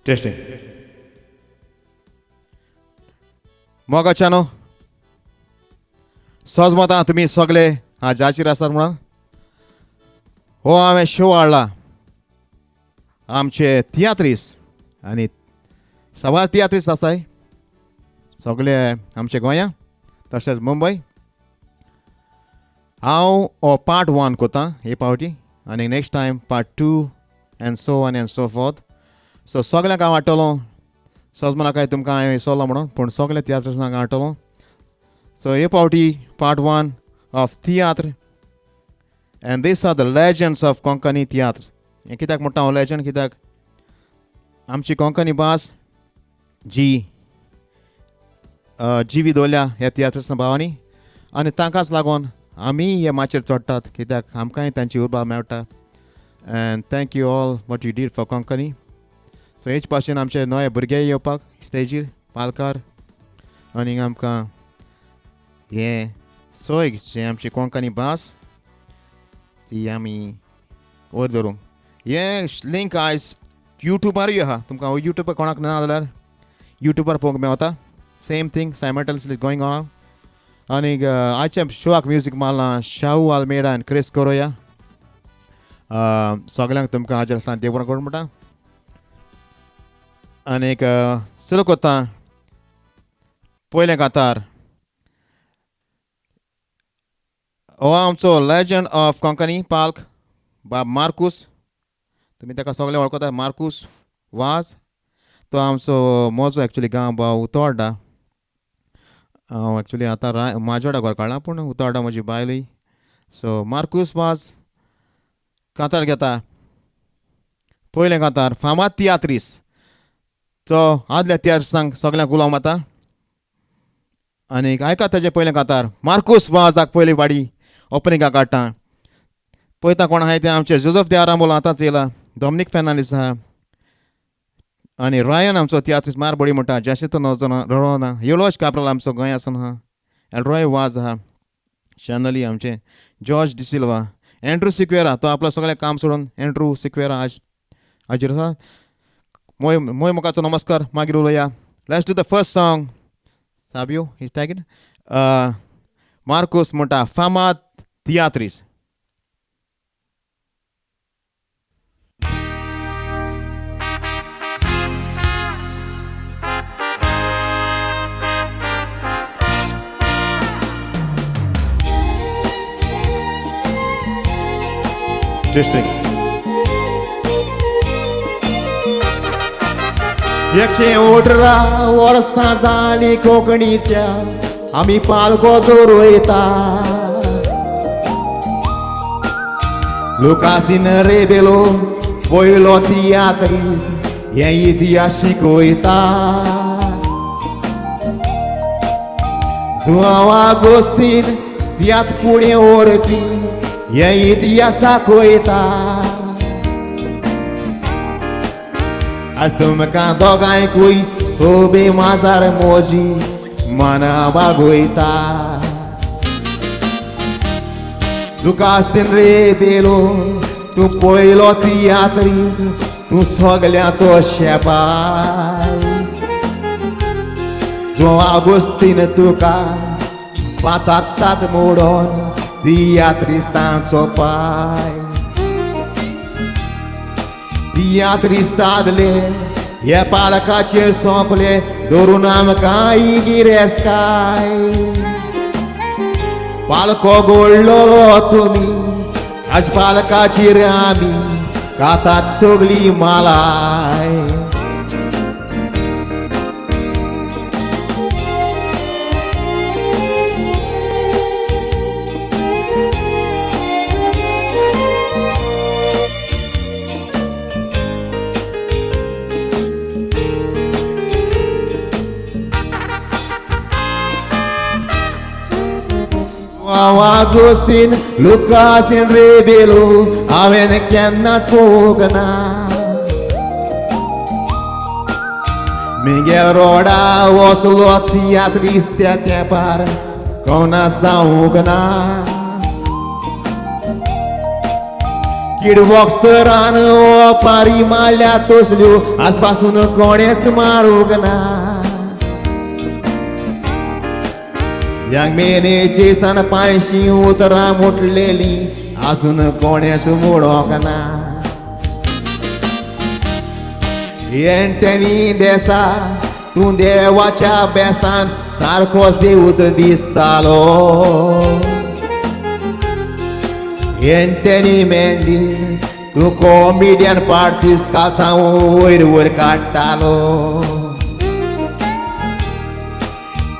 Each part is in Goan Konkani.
टेस्टिंग. मोगाच्यानो, सहज मतां तुमी सगळे हाजाचेर आसात म्हणून हो हांवें शो हाडला. आमचे तियात्रीस आनी सवार तियात्रीस आसाय सगळे आमचे गोंया तशेंच मुंबय. हांव हो पार्ट वन कोता हे पावटी आनी next time part two and so on and so forth. So सगळ्यांक हांव हाडटलो. सहज म्हणा काय तुमकां हांवें विसरलो म्हणून, पूण सगळे तियात्रिसांक हाडटलो. सो हे पावटी part one of tiatr and these are the legends of Konkani tiatr. हें कित्याक म्हणटा हांव लेजंड? कित्याक आमची कोंकणी भास जी जिवी दवरल्या ह्या तियात्रिस्तां भावांनी आनी तांकांच लागून आमी हे माचयेर चडटात, कित्याक आमकांय तांची उर्बा मेळटा. And thank you all what you did for Konkani. So हेच भाशेन आमचे नवे भुरगे येवपाक स्टेजीर पालकार आनी आमकां हें सोय जें आमची कोंकणी भास ती आमी वयर धरूंक. हें लिंक आयज युट्यूबारूय आहा. तुमकां युट्यूबार कोणाक ना जाल्यार युट्यूबार पळोवंक मेवता. Same thing simultaneously going on. आनी आयच्या शोआक म्युजीक मारलां शाहू आल्मेडा आनी क्रिस कोरोया. सगळ्यांक तुमकां हाजेर आसतना देव बरें करूं म्हणटा आनीक सुरू कोत्ता पयलें कातार. हो आमचो लेजंड ऑफ कोंकणी पाल्क बाब मार्कूस, तुमी ताका सगळे वळखता, मार्कूस वाज. तो आमचो म्हजो एक्चुली गांव भाव उतोर्डा. हांव एक्चुली आतां राय माजोडा घर काडला, पूण उतोर्डा म्हजी बायलूय. सो मार्कूस वाज कांतार घेता पयलें कांतार, फामाद तियात्रीस. तो आदल्या तियात्रिसांक सगळ्यांक उलोवंक माता आनी आयकात ताजें पयलें कांतार. मार्कूस वाजाक पयली वाडी ओपनिंगाक काडटा. पळयता कोण आहाय तें. आमचे जोजफ दे आरांबोलो आतांच येयला, डॉमनीक फेर्नांडीस आहा आनी रायन आमचो तियात्रीस मार बडी म्हणटा, जासितो नोरोना, योलोश काब्राल आमचो गोंयासून आहा, एलरॉय वाज आहा, शनली आमचे जॉर्ज डिसिल्वा, एंड्रू सिक्वेरा. तो आपलो सगळें काम सोडून एंड्रू सिक्वेरा आज हाजेर आसा. मोय मोय मोकाचो नमस्कार, मागीर उलोवया. Let's do the first song. Sabio is tagged. Marcus म्हणटा फामाद तियात्रीस. Testing. 118 वर्सां जालीं कोंकणीच्या आमी पालको जोरयता. लुकासीन रेबेलो पयलो तियात्रीस हें इतिहास शिकयता. जुआंव आगोस्तीन तियात्र फुडें व्हरपी हें इतिहास दाखयता. आज तुमकां दोगांयकूय सोबे माजार मोजी मना बागोयता. लुकासीन रेबेलो तूं पयलो तियात्रीस, तूं सगल्यांचो शेपाय. जुआंव आगोस्तीन तुका पांचातात मोडोन तियात्रिस्तांचो पाय. तियात्रिस्तादले हे पालकाचेर सोंपले धरून आमकां गिरेस्काय. पालको गोडलोलो तुमी आज पालकाचेर आमी खातात सगळी मालाय. हांव आगोस्तीन लुकासीन रेबेलो हांवें केन्नाच पळोवंक ना. मिगेल रोडा वसलो तियात्रीस त्या तेंपार कोणा जावंक ना. किडबॉक्सरान ओपारी मारल्या तसल्यो आज पासून कोणेच मारूंक ना. यंग मेनेजेसान पांयशीं उतरां मुटलेलीं आजून कोणेच मोडोंक ना. एंटनी देसा तूं देवाच्या बेसान सारकोच देवूच दिसतालो. एंटनी मेंडीस तूं कॉमिडियन पार्टीस कालसांव वयर वयर काडटालो.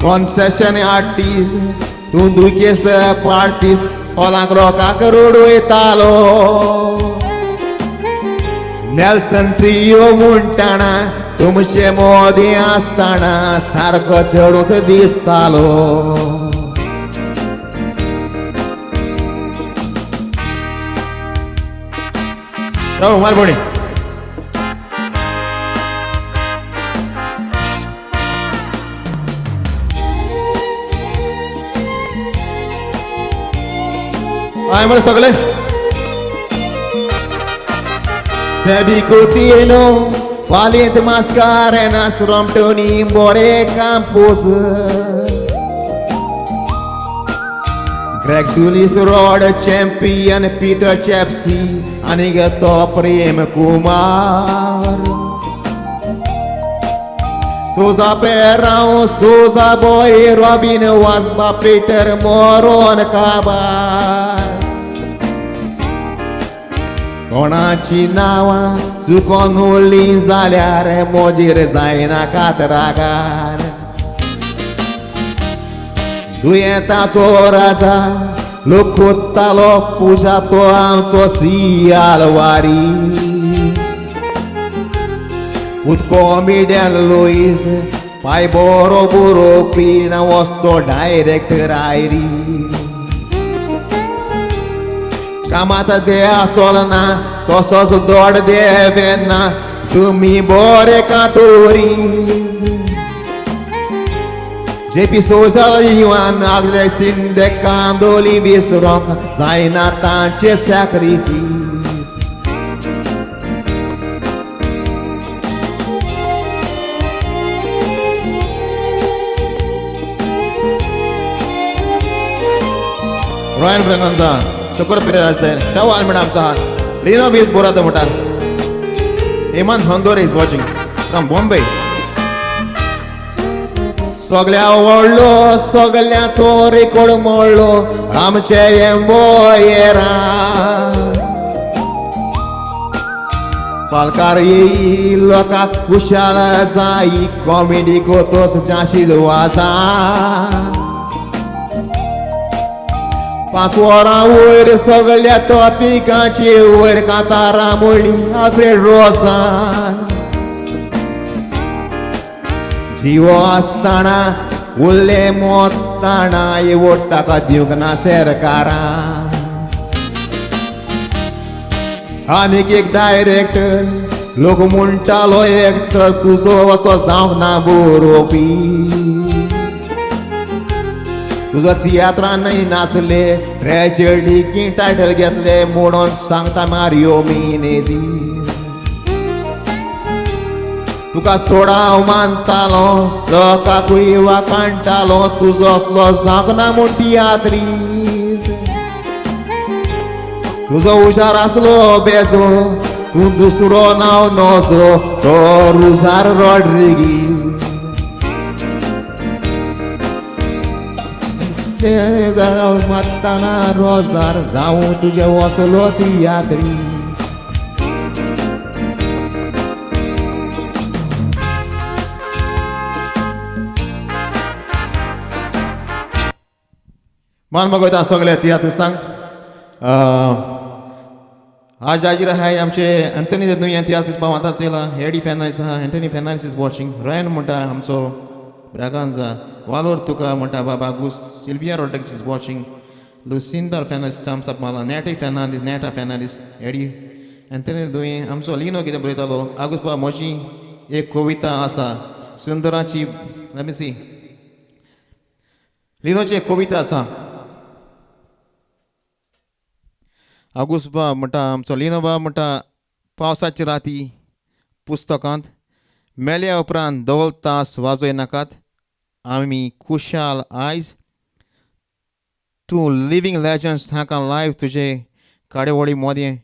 कॉन्सेशन आर्टीस्ट तूं दुखेस पार्टीस हॉलांक लोकांक रडयतालो. नेल्सन ट्रियो म्हणटाना तुमचे मोदी आसतना सारको चेडूच दिसतालो. राव मारबोणी. हय मरे सगळे. Sebi Coutinho, Valente Mascarenhas, Romtoni, More Campos, Greg Julius Rod, Champion, Peter Chepsi, आनी तो Prem Kumar, Souza Perao, Souza Boy, Robin Wasba, Peter Moron Kabar. कोणाची नांवां चुकोन उरलीं जाल्यार मोजेर जायनाकात रागार. दुयेंताचो राजा लोक कोत्तालो पुजा तो आमचो सियालवारी. पूत कॉमिडियन लुईस पाय बरो बरोवपी ना वचतो डायरेक्ट रायरी. कामात दे आसोल ना तसोच दोड देवेना तुमी बरे कातोरी. जेपी सोजा इवान आगले सिंदे कांदोली विसरोंक जायना तांचे सॅक्रिफीस. रॉयन ब्रगांजा, सुकर पिरेर आसा, शाव आल्मेडा आमचो आहा, लिनो बीज बोरातो म्हणटा. Hemant Handore is watching from Bombay. सगल्या व्हडलो सगळ्याचो रेकॉर्ड मोडलो आमचे एम्बोयेरा. पालकार येई लोकांक खुशाल जाई कॉमेडी कोतोस जाशीद वाजा. 5 वरां वयर सगल्या टॉपिकांचे वयर कांतारां मोडली आल्फ्रेड रोसान. जिवो आसतना उरले मोत्ताना वोट ताका दिवंक ना सरकारान. आनीक एक डायरेक्टर लोक म्हणटालो एक्टर तुजो असो जावंक ना बरोवपी. तुजो तियात्रान नाचले ट्रेजडी की टायटल घेतले म्हणून सांगता मारियो मिनेझी. तुका चोड हांव मानतालो लोकांकूय वाखाणटालो तुजो असलो जावंक ना म्हूण तियात्रीस. तुजो हुशार आसलो बेजो तूं दुसरो नांव नजो तो रुजार रॉड्रिगीज. मात्ताना रोजार जावं तुजें वसलो तियात्रीस. मान मागयता सगळे तियात्रिस्तांक. आज हाजीर आहाय आमचे अंतनी नुयें तियात्रिस्त भाव आतांच येयला. एडी फॅर्नांडीस आहा, Anthony Fernandes is watching. Ryan म्हणटा आमचो ब्रागांजा वालोर तुका म्हणटा बाबा Gus. Sylvia Rodrigues is watching. Lucinda Fernandes thumbs up मारला. नॅटी फॅर्नांडीस, नॅटा फॅर्नांडीस, एडी अंतनी दुयें आमचो लिनो कितें बरयतालो. आगूस बाबा म्हजी एक कविता आसा सुंदराची. Let me see. लिनोची एक कविता आसा. आगुस्त बाब म्हणटा, आमचो लिनो बाब म्हणटा, पावसाची राती पुस्तकांत मेल्या उपरांत धोल तास वाजोय नाकात, आमी खुशाल आयज, तूं लिवींग लेजंड्स हांकां लायव्ह तुजे काडेवडी मोदें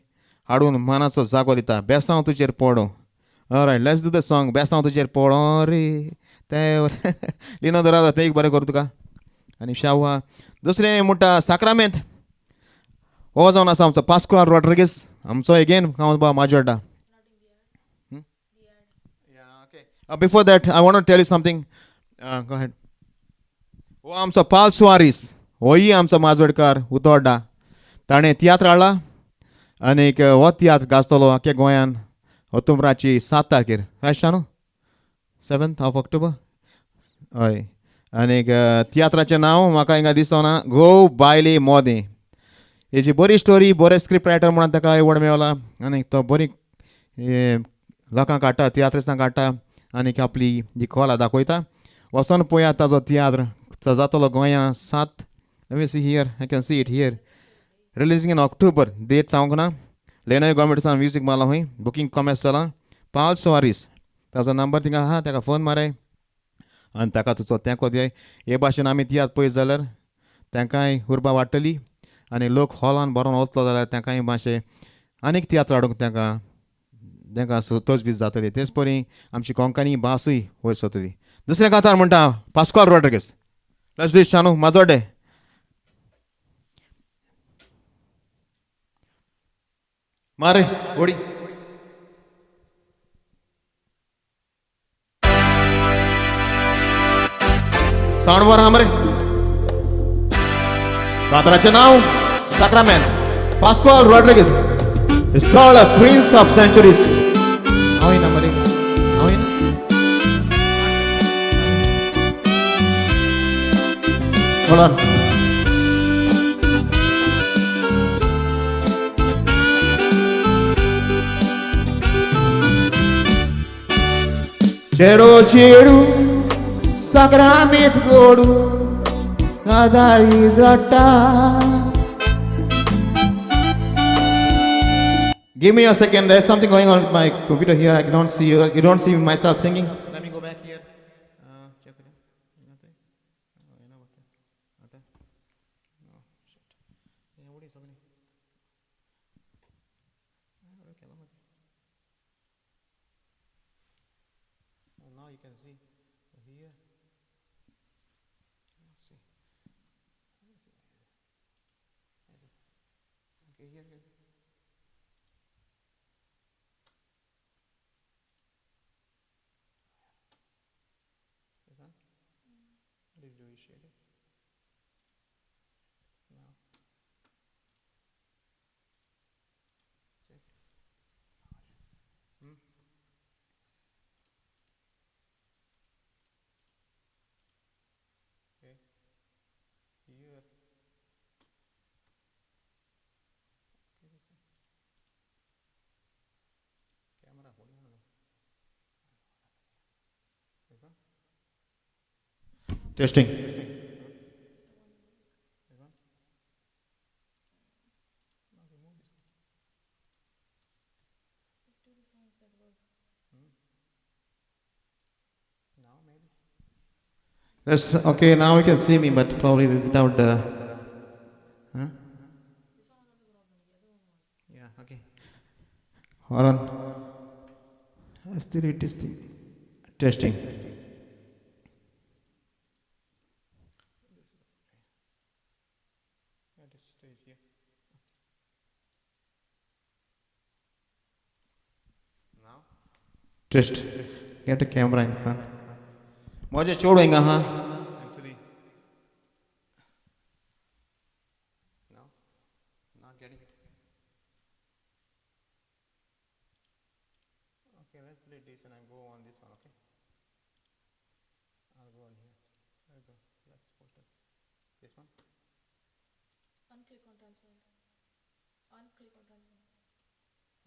हाडून मानाचो जागो दिता, बेसांव तुजेर पडो. Alright, let's do the song. बेसांव तुजेर पडो रे तें. लिनो दरा तें एक बरें करूं तुका. आनी शाहू दुसरें म्हणटा साक्रामेंत हो जावन आसा आमचो पास्कुआल रॉड्रिगीस, आमचो एगेन बाबा Majorda. Before that I want to tell you something. Go ahead. हो आमचो पाल सुवारीस, होय आमचो माजोडकार उतोड्डा, ताणें तियात्र हाडला आनीक हो तियात्र गाजतलो आख्या गोंयान ऑक्टोबराची 7 तारखेर. Right Shanu? 7th of October. हय. आनीक तियात्राचें नांव म्हाका हिंगा दिसना, घोव बायले मोदें. हेजी बरी स्टोरी, बरे स्क्रिप्ट रायटर म्हणून ताका एवॉर्ड मेवला आनी तो बरी लोकांक हाडटा, तियात्रिस्तांक हाडटा आनीक आपली जी कला दाखयता. वचोन पळयात ताजो तियात्र जातलो गोंया 7. Let me see here, I can see it here. Releasing in October, date सांगूंक ना. लेनोय गव्हर्मेंटान म्युजीक मारला खंय, बुकींग कॉमेस जालां. पावल सुवारीस ताजो नंबर थिंगा आहा, ताका फोन माराय आनी ताका तुजो तेंको दियाय. हे भाशेन आमी तियात्र पळयत जाल्यार तांकांय उर्बा वाडटली आनी लोक हॉलान भरोन वतलो जाल्यार तांकांय मातशें आनीक तियात्र हाडूंक तांकां तांकां तजवीज जातली. तेच परी आमची कोंकणी भासूय वयर सरतली. दुसरें कांतार म्हणटा Pascual Rodrigues. Let's do it Shanu Majorda. मारे ओडी. साउंड वर हा मरे. कांताराचें नांव साक्रामेंत, Pascual Rodrigues. It's called a Prince of Centuries. हांव येना मरे, हांव येना. Hold on. चेडो चेडू साक्रामेंत गोडू कादाळी जटा. Give me a second. There's something going on with my computer here. I don't see you. You don't see myself singing. Let me go back here. Check it. Now you can see here. Let's see. Okay, here. This one? Did you share it? No. Check. Okay. Here. Okay, this one. Camera holding on. This one. Testing. This one. Now remove this. Just do the sounds that work. Now maybe. That's okay. Now you can see me, but probably without the. Huh? This one was not the problem. The other one was. Yeah. Okay. Hold on. Still it is the testing. Test. Get a camera in front. मुझे छोड़ेगा हाँ. Actually. No, not getting it. Okay, let's delete this and I go on this one. Okay. I'll go on here. Where's the left poster? This one. Unclick on transfer. Unclick on transfer.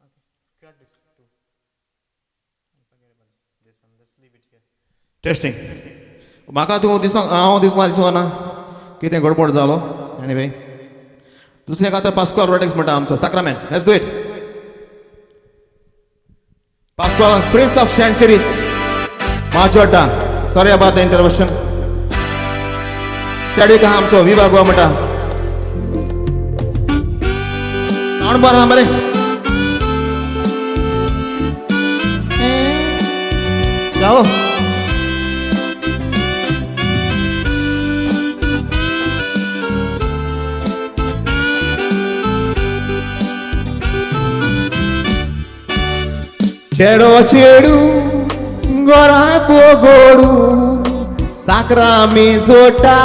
Okay. Cut this too. Forget about this one. Let's leave it here. Testing. म्हाका तूं दिसोंक हांव दिसपा दिसोना कितें गडबड जालो. एनीवे, दुसरें कांतार पास्कुआल रोड्रिग्स म्हणटा आमचो साक्रामेंत. Let's do it. Pascual, prince of centuries, Majorda. Sorry about the interruption. Steady आहा आमचो विवा गोवा म्हणटा. सावंड बरो आहा मरे. जाओ. चेडो चेडू गोरा बोगोडू साकरामी जोटा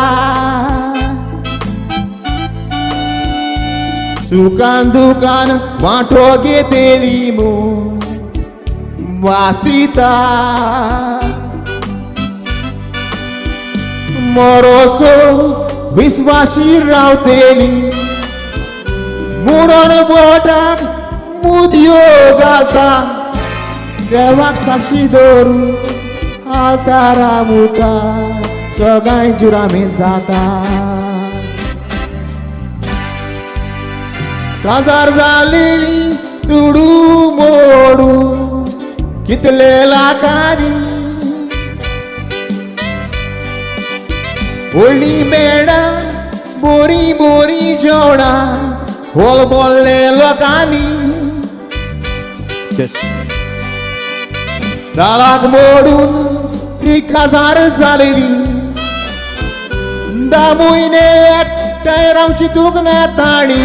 सुकान दुकान वांटो घेतेली म्हूण वास्तिता मोरोसो विस्वाशी रावतेली म्हणून बोटाक मुदयो घालता देवाक साक्षी दवरून आल्तारा मुखार सगळ्यां जुरामेन जाता. काजार जालेली दुडू मोडून कितले लाखांनी व्हडली मेणां बोरी बोरी जेवणां होल बोल्ले लोकांनी. दालाक मोडून ती काजार जालेली धा म्हयने एकठांय रावची दुखना ताणी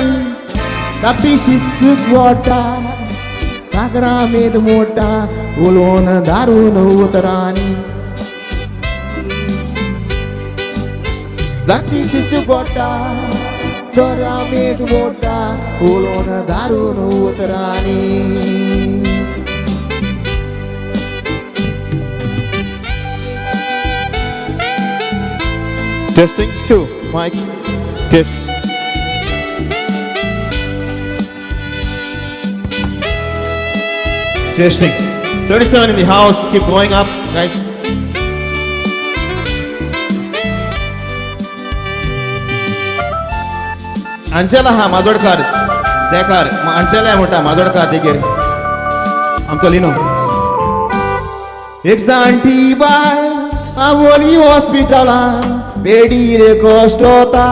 तापीशी चूक वोटा सागरामेद मोटा उलोवन दारून उतरांनी धाकटीशी चूक वोटा दरामेद मोटा उलोवन दारून उतरांनी. Testing two, mic test. Testing. 37 in the house. Keep going up, guys. Angela हा माजोडकार देकार अंजेला म्हणटा माजोडकार देगेर आमचो लिनो. एक जाणटी बाय आंवोली हॉस्पिटलान बेडीर कश्टोता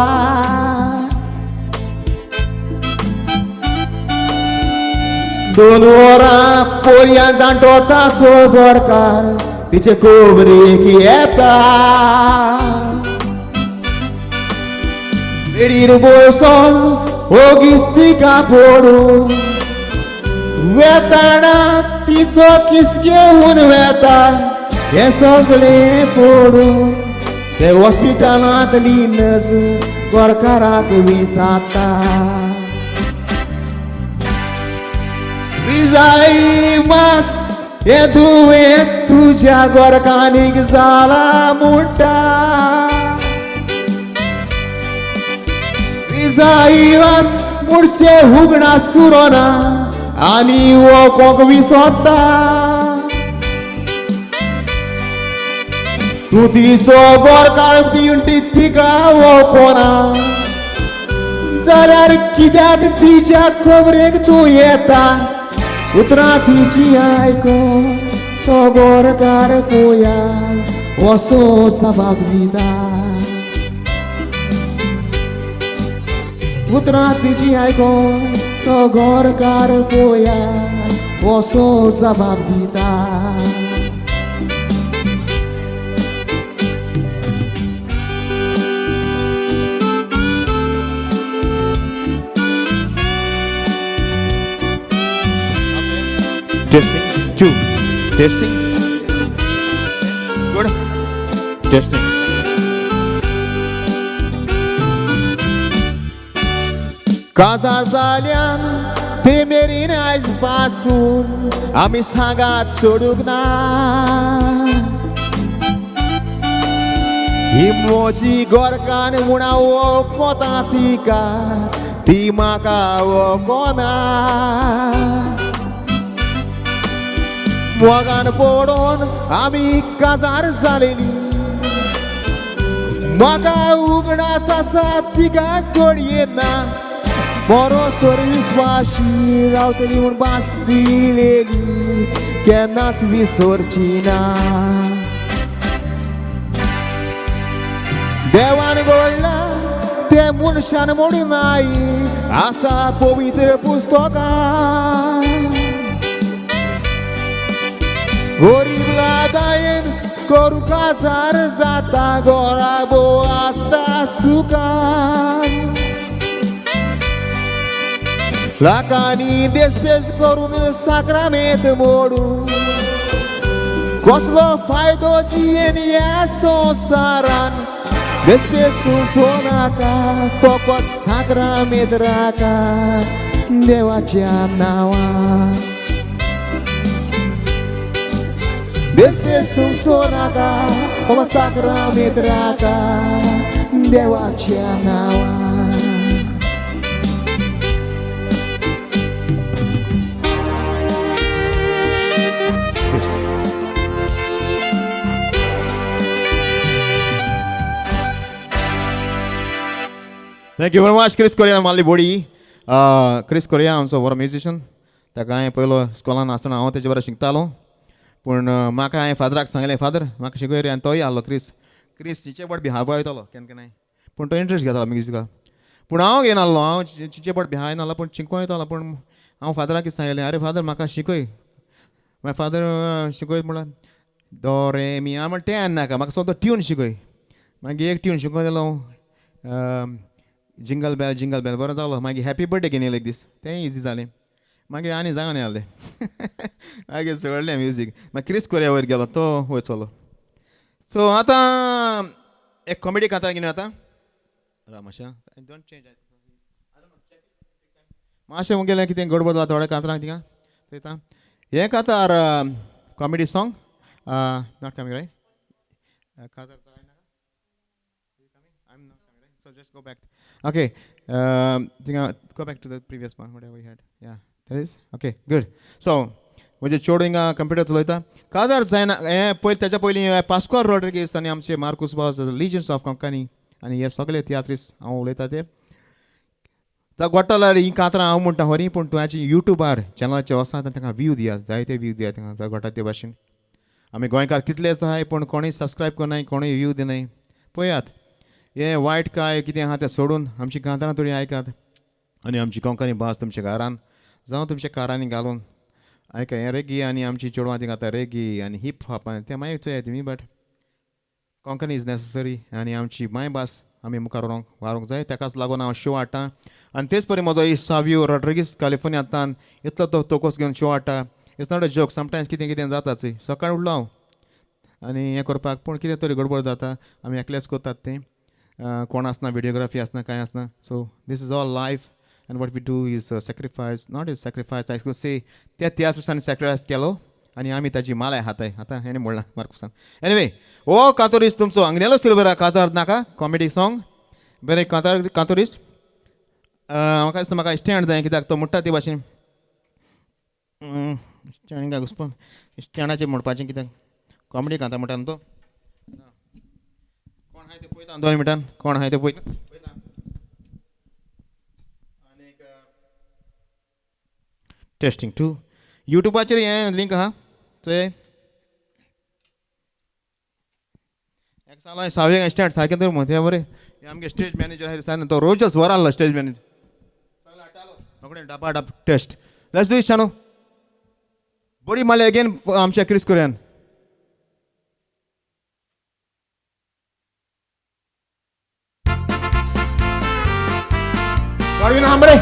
दोन वरां पोरयां जाणटो ताचो घरकार तिचे कोबरेक येता बेडीर बसोन ओगीच तिका पडून वेताना तिचो किस घेवन वेता हें सगळें पडून ते हॉस्पिटलांतली नर्स गोरकाराक विचारता विजाई मास हें दुयेंस तुज्या गोरकानीक जाला म्हणटा विजाई मास मुडचे उगडा सुरोना आनी वोकोंक विसोता तूं तिचो गोरकार पिवटी तिका वोकोना जाल्यार कित्याक तिच्या खबरेक तूं येता उतरां तिची आयकोन तो गोरकार पोया वसो सबाब दिता उतरां तिची आयकोन तो गोरकार पोया वसो जबाब दिता. Testing two. Testing. Good. Testing. काजार जाल्यान ते मेरेन आयज पासून आमी सांगात सोडूंक ना ही म्हजी गोरकान म्हूण वोकोता तिका ती म्हाका वोकोना मोगान पडोन आमी काजार जालेली म्हाका उगडास आसा तिका जोडये ना बरो सर विस्वाशी रावतली म्हूण भास दिलेली केन्नाच विसरची ना. देवान घडला ते मनशान मोडिनाय आसा पवित्र पुस्तकां. गरीब लादायेन करूं काजार जाता गोराबो आसता सुखान. लाखांनी देसपेस करून साक्रामेंत मोडून कसलो फायदो जियेन ह्या संवसारान. देसपेस तुमचो नाका फकत साक्रामेंत राखा देवाच्या नांवान. देसपेस तुमचो नाका फकत साक्रामेंत राखा देवाच्या नांवान. Thank you very much Chris Correa मारली बोडी. क्रिस कोरिया आमचो बरो म्युजिशन. ताका हांवें पयलो स्कॉलान आसतना हांव तेजे बरोबर शिकतालो. पूण म्हाका हांवें फादराक सांगलें, फादर म्हाका शिकय रे. आनी तोय आहलो क्रिस. क्रिस चिचेपट बी हांव वयतालो केन्ना केन्नाय, पूण तो इंट्रस्ट घेतालो म्युजिका. पूण हांव घेनासलो, हांव चिचेपट बी हांव नासलो, पूण शिकूं येतालो. पूण हांव फादराक कितें सांगलें, आरे फादर म्हाका शिकय. मागीर फादर शिकयत म्हणल्यार दो रे मी. हांव म्हणलें तें आनी नाका, म्हाका सद्दां ट्यून शिकय. मागीर एक ट्यून शिकोवन दिलो, जिंगल बेल जिंगल बेल, बरो जालो. मागीर हॅपी बर्थडे घेवन येयलो एक दीस, तेंय इजी जालें. मागीर आनी जावन आसलें. मागीर सोडलें म्युजीक. मागीर क्रिस कोरिया वयर गेलो, तो वयर चलो. सो आतां एक कॉमेडी कांतार घेवन आतां राव मातशें, don't change मातशें मुगेलें कितें गडबड जाला थोड्या कांतरांक थिंगा चोयता. हें कांतार comedy song not coming right. काजार जायना. I'm not coming, right? So just go back. Okay, think go back to the previous one, whatever you had. Yeah, that is okay, good. So, म्हणजे चेडूं हिंगा कंप्युटर चलयता. काजार जायना हें पयलीं, तेच्या पयलीं पास्कॉल रॉड्रिगीस आनी आमचे मार्कूस बास, लिजन्स ऑफ कोंकणी आनी हे सगळे तियात्रीस हांव उलयता ते गोट्टाल्यार ही कांतरां हांव म्हणटा खरी, पूण तुज्या युट्यूबार चॅनलाचेर वचात आनी तांकां व्यू दियात, जायते व्यू दियात तांकां गोटा ते भाशेन. आमी गोंयकार कितलेच आहाय, पूण कोणूय सबस्क्रायब करनाय, कोणूय व्यू दिनाय. पळयात हें वायट काय कितें आहा तें सोडून आमची कांतरां थोडी आयकात आनी आमची कोंकणी भास तुमच्या घरान जावं तुमच्या कारांनी घालून आयका. हें रेगी आनी आमची चेडवां थिंगा आतां रेगी आनी हिप हॉप आनी तें मागीर चोयात तुमी, बट कोंकणी is necessary आनी आमची मायभास आमी मुखार व्हरूंक वारूंक जाय. ताकाच लागून हांव शो हाडटा. आनी तेच परी म्हजो सावियो रॉड्रिगीस कॅलिफोर्नियांतल्यान इतलो तो तोकोस घेवन शो हाडटा. It's not a joke. Sometimes कितें कितें जाताच. सकाळी उठलो हांव आनी हें करपाक, पूण कितें तरी गडबड जाता. आमी एकलेच करतात तें, कोण आसना, विडियोग्राफी आसना, कांय आसना. So this is all live and what we do is sacrifice, not is sacrifice, I say त्या तियात्रिस्तांनी सॅक्रिफायस केलो आनी आमी ताची मालाय हाताय आतां हेणें म्हणलां मार्कुसान. एनिवे, हो कातोरीस तुमचो आंगनेलो सिल्वरा काजार नाका कॉमेडी सॉंग बरें कांतार कातोरीस. म्हाका दिसता म्हाका स्टँड जाय, कित्याक तो म्हणटा ते भाशेन स्टँड घुसपून स्टँडाचेर म्हणपाचें, कित्याक कॉमेडी कांतार म्हणटा न्हू तो. कोण आहाय तें पळयता, 2 मिनटान कोण आहाय तें पळयता पळयता. आनीक टेस्टींग टू युट्यूबाचेर हें लिंक आहा चोय. एक सांगलो सावय स्टँड सारकें तर म्हणटा बरें. हे आमगे स्टेज मॅनेजर आहा दिसा, तो रोजच वर आहलो स्टेज मॅनेजर रोखडें डबा डब टेस्ट. Let's do Shanu बरी मारली अगेन आमच्या क्रिस कोरियान. Godwin Hambre.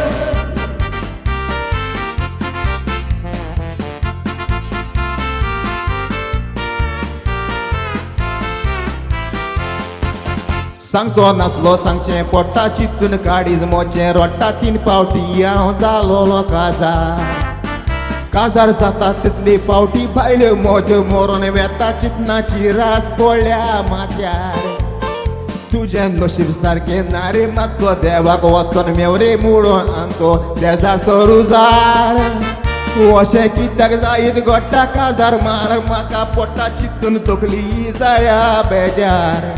सांगचो नासलो सांगचें पोटा, चिंतून काडीज मोचें रोडटा. तीन पावटी हांव जालोलो काजार. काजार जाता तितली पावटी बायल्यो म्हज्यो मोरोन वेता. चिंतनाची रास पडल्या माथ्यार. तुजें नशीब सारकें ना रे, मातसो देवाक वचोन मेवरे मोडून आमचो शेजारचो रुजार. अशें कित्याक जायत गोडटा काजार मार म्हाका पोटा, चिंतून तकली जाल्या बेजार.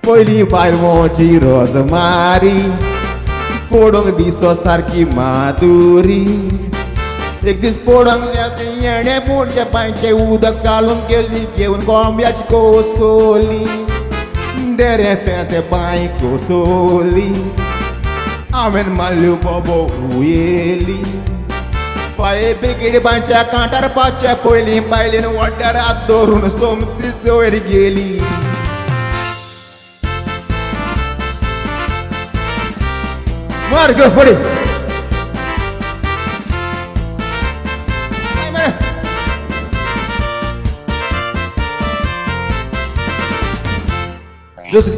पयली बायल म्हजी रोज मारी. पडोंक दिसो सारकी माधुरी. एक दीस पडोंक येणें पूण पांयचें उदक घालून गेली घेवन कोंब्याची कोसोली. देरे फेते बांय कोसोली, हांवें मारल्यो बोबो उयेली. फाये बेगीन बांयच्या कांठार पावचे पयलीं बायलेन वड्ड्यार हात दवरून सोमतीच वयर गेली. मार गस पडी. दुसरी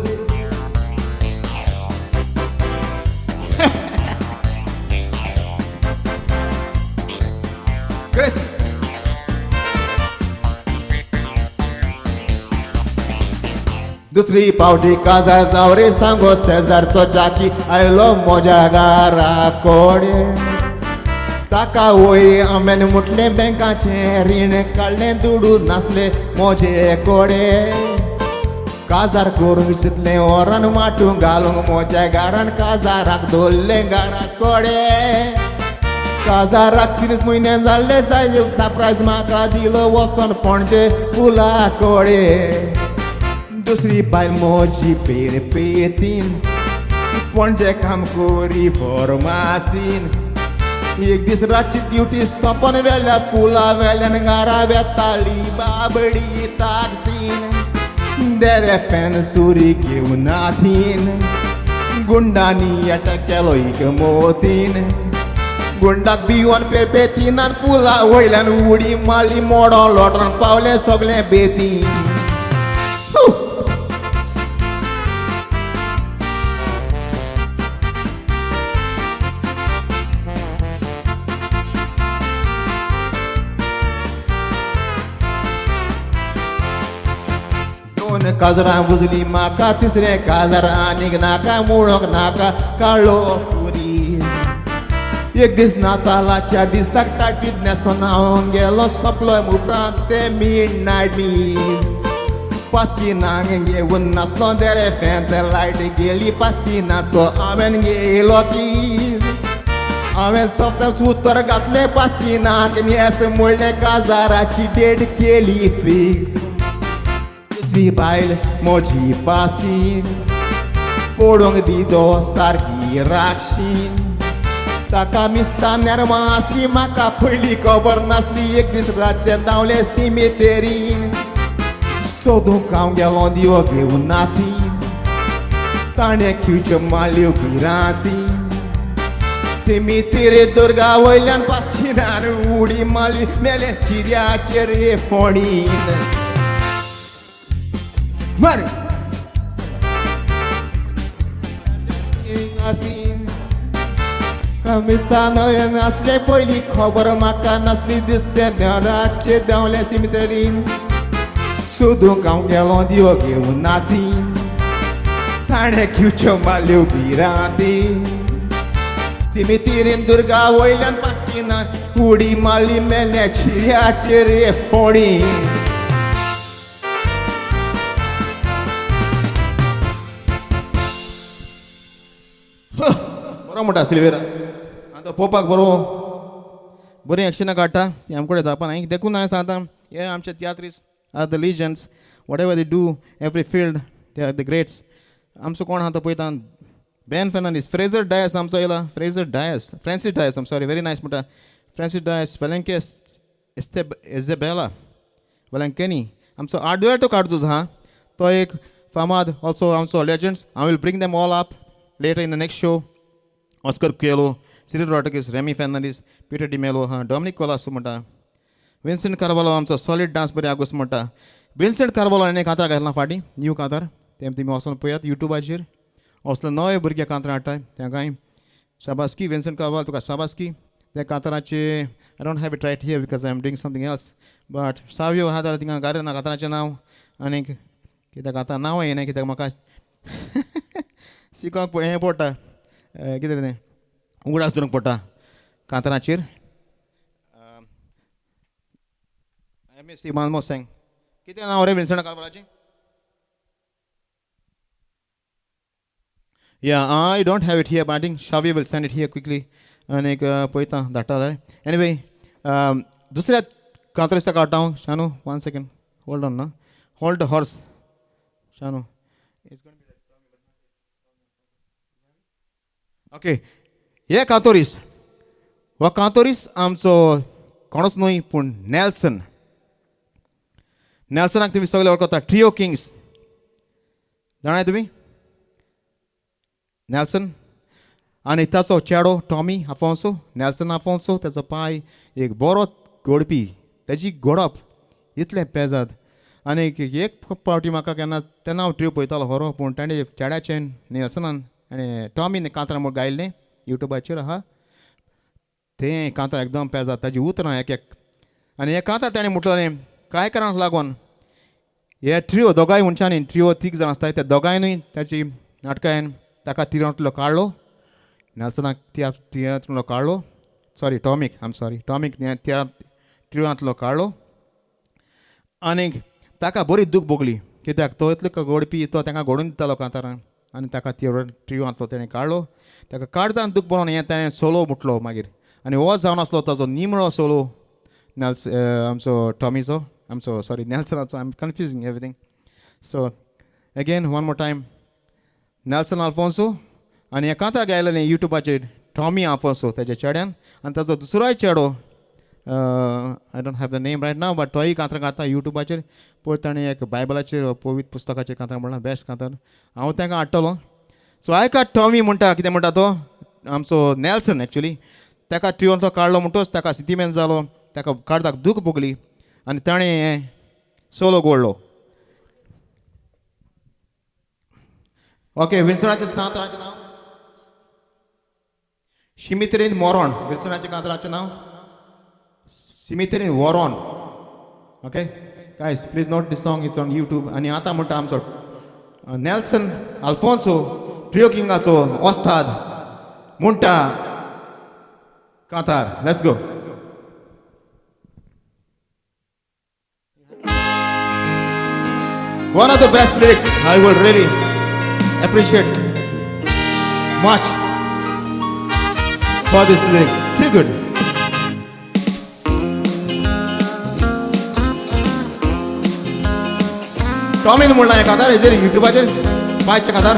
क्रेस. दुसरी पावटी काजार जाव रे सांगो शेजारचो जाकी आयलो म्हज्या घरा कोडे. ताका वय हांवें म्हटलें बँकाचें रीण काडलें दुडू नासले म्हजे कोडे. काजार करूंक चिंतलें वरान माटूं घालूंक म्हज्या घरान काजाराक दवरलें घराच कोडे. काजाराक 3 म्हयने जाल्ले जाय सरप्रायज म्हाका दिलो वचोन पणजे पुला कोडे. दुसरी बायल म्हजी पेरपेतीन पणजे काम करी फॉर्मासीन. एक दीस रातची ड्युटी सोंपोन वेल्या पुला वेल्यान घरा वेताली बाबडी ताकदीन. देरे फॅन सुरी घेवन नाथीन गुंडांनी अटॅक केलो एक मोतीन. गुंडाक भिवन पेरपेतीनान पुला वयल्यान उडी मारली मोडोन लोटोन पावलें सगळें बेतीन. दोन काजरां बुजली म्हाका तिसरें काजार आनीक नाका मुळोंक नाका काळो पुरी. एक दीस नातालाच्या दिसाक टायट न्हेसोन हांव गेलो सोंपलो उपरांत ते मिड नायट मीस. पास्किनाक घेवन नासलो देरे फेंत लायट गेली पास्किनाचो हांवें गेलो कीस. हांवें सोंपता सुतर घातलें पास्किनाक न्हेस म्हणलें काजाराची डेट केली फिक्स. दुसरी बायल म्हजी पास्कीन पडोंक दिदो सारकी राक्षीन. ताका मिस्ता नेरमा आसली म्हाका पयली खबर नासली. एक दीस रातचें धांवलें सिमेतेरीन सोदूंक हांव गेलो दिवो घेवन नातीन. ताणें खिवच्यो मारल्यो भिरांतीन. सिमितेरी दुर्गा वयल्यान पास्किनान उडी मारली मेलें चिऱ्याचेर फोणीन. मार कमिस्तान नासले पयली खबर म्हाका नासली दिसलें रातचें धांवलें सिमितरीन. सोदूंक हांव गेलो दिवो घेवन नातीन. ताणें खिवच्यो मारल्यो भिरांतीन. सिमितीरीन दुर्गा वयल्यान पास्किनान उडी मारली मेल्या चिऱ्याचेर फोणीन. बरो म्हणटा सिल्वेरा आनी तो पोवपाक बरो बरीं एक्शनां काडटा ती आमचे कडेन जावपा ना. देखून हांवें सांगता हे आमचे तियात्रीस are the legends. Whatever they do every field they are the greats. आमचो कोण आहा तो पळयता बेन फेर्नांडीस, फ्रेजर डायस आमचो येयला. Fraser Dias, Francis Dias, I'm sorry, very nice म्हणटा. फ्रांसीस डायस, वेलेंकेस एजेबेला वेलंकेनी आमचो आर्डुएटो कार्दोज आहा तो एक फामाद ऑल्सो आमचो legends. I will bring them all up later in the next show. Oscar Coelho, Cyril Rodrigues, Remy Fernandes, Peter D'Mello आहा, डॉमिनीक कोलासो म्हणटा, विन्संट कार्वालो आमचो सॉलीड डांस बरी आगोस म्हणटा. विन्संट कार्वालो हाणें कांतार घातलां फाटीं, न्यू कांतार, तें तुमी वचोन पळयात युट्यूबाचेर. असले नवे भुरगे कांतार हाडटाय तेंकांय शाबासकी. विन्संट कार्वालो तुका शाबासकी. त्या कांताराचे I don't have it right here because I am doing something else, but Savio आहा जाल्यार थिंगा घालना ना कांताराचें नांव आनीक कित्याक आतां नांव येना कित्याक म्हाका शिकोंक हें पडटा कितें तें उगडास दवरूंक पडटा कांताराचेर. एम एस सी मालमो सेंग कितें नांव रे विन्संट कार्वालाचें? Yeah, I don't have it here, but I think Shavi will send it here quickly. आनी एक पळयता धाडटा जाल्यार. एनिवे, दुसऱ्या कांतरिस्ताक काडटा हांव. Shanu, one second, hold on ना, hold the horse Shanu. Okay, हे कांतोरीस, हो कांतोरीस आमचो कोणूच न्हय पूण नॅल्सन. नॅल्सनाक तुमी सगळे वळखता, ट्रियो किंग्स जाणाय तुमी नॅल्सन. आनी ताचो चेडो टॉमी आफोन्सो, नॅल्सन आफोन्सो, ताचो पाय एक बरो घोडपी. ताजी घोडप इतलें पेजाद. आनी एक पावटी म्हाका केन्ना तेन्ना हांव ट्रियो पळयतालो खरो, पूण ताणें चेड्याचें नॅल्सनान आनी टॉमीन कांतरां म्हूण गायल्लें युट्यूबाचेर आहा तें कांतार एकदम पेजाद. ताजी उतरां एक एक आनी हे कांतार ताणें म्हटलें कांय कारणाक लागून हे ट्रियो दोगांय मनशांनी, ट्रियो तीग जाण आसताय, त्या दोगांयनूय ताची नाटकान ताका तिरांतलो काडलो, नॅल्सनाक तिरांतलो काडलो, सॉरी टॉमीक, आम सॉरी टॉमीक तिरांतलो काडलो. आनीक ताका बरी दूख भोगली कित्याक तो इतलो घोडपी, तो तांकां घडोवन दितालो कांतारां आनी ताका ट्रियोंतलो तेणें काडलो. ताका काळजान दूख बरोवन हें ताणें सोलो म्हटलो मागीर. आनी हो जावन आसलो ताजो निमणो सोलो नॅल्स आमचो टॉमीचो, आमचो sorry नॅल्सनाचो. I am confusing everything. So again one more time, Nelson Alfonso आनी हें कांतार गायलेलें युट्यूबाचेर टॉमी आल्फोन्सो ताच्या चेड्यान. आनी ताचो दुसरोय चेडो, I don't have the name right now, but तोय कांतरां गाता युट्यूबाचेर. पळय ताणें एक बायबलाचेर पवित्र पुस्तकाचेर कांतरां म्हणलां, बेस्ट कांतार. हांव तांकां हाडटलो. सो आयकात टॉमी म्हणटा कितें म्हणटा तो आमचो नॅल्सन एक्चुली. ताका ट्रियोन तो काडलो म्हणटोच ताका सिंतिमेंत जालो, ताका काळजाक दूख भोगली आनी ताणें हें सोलो गोडलो. ओके, विल्सनाच्या कांतराचें नांव शिमित्रीन मोरोन. विल्सनाच्या कांतराचें नांव सिमित्रीन वॉरोन. Okay guys, please note this song, it's on YouTube. आनी आतां म्हणटा आमचो नॅल्सन आल्फोन्सो ट्रियो किंगाचो ओस्ताद म्हणटा कांतार. Let's go. One of the best lyrics I will really appreciate much for these lyrics. Too good. टॉमीन म्हणला हें कांतार हेजेर युट्यूबाचेर पायचें कांतार.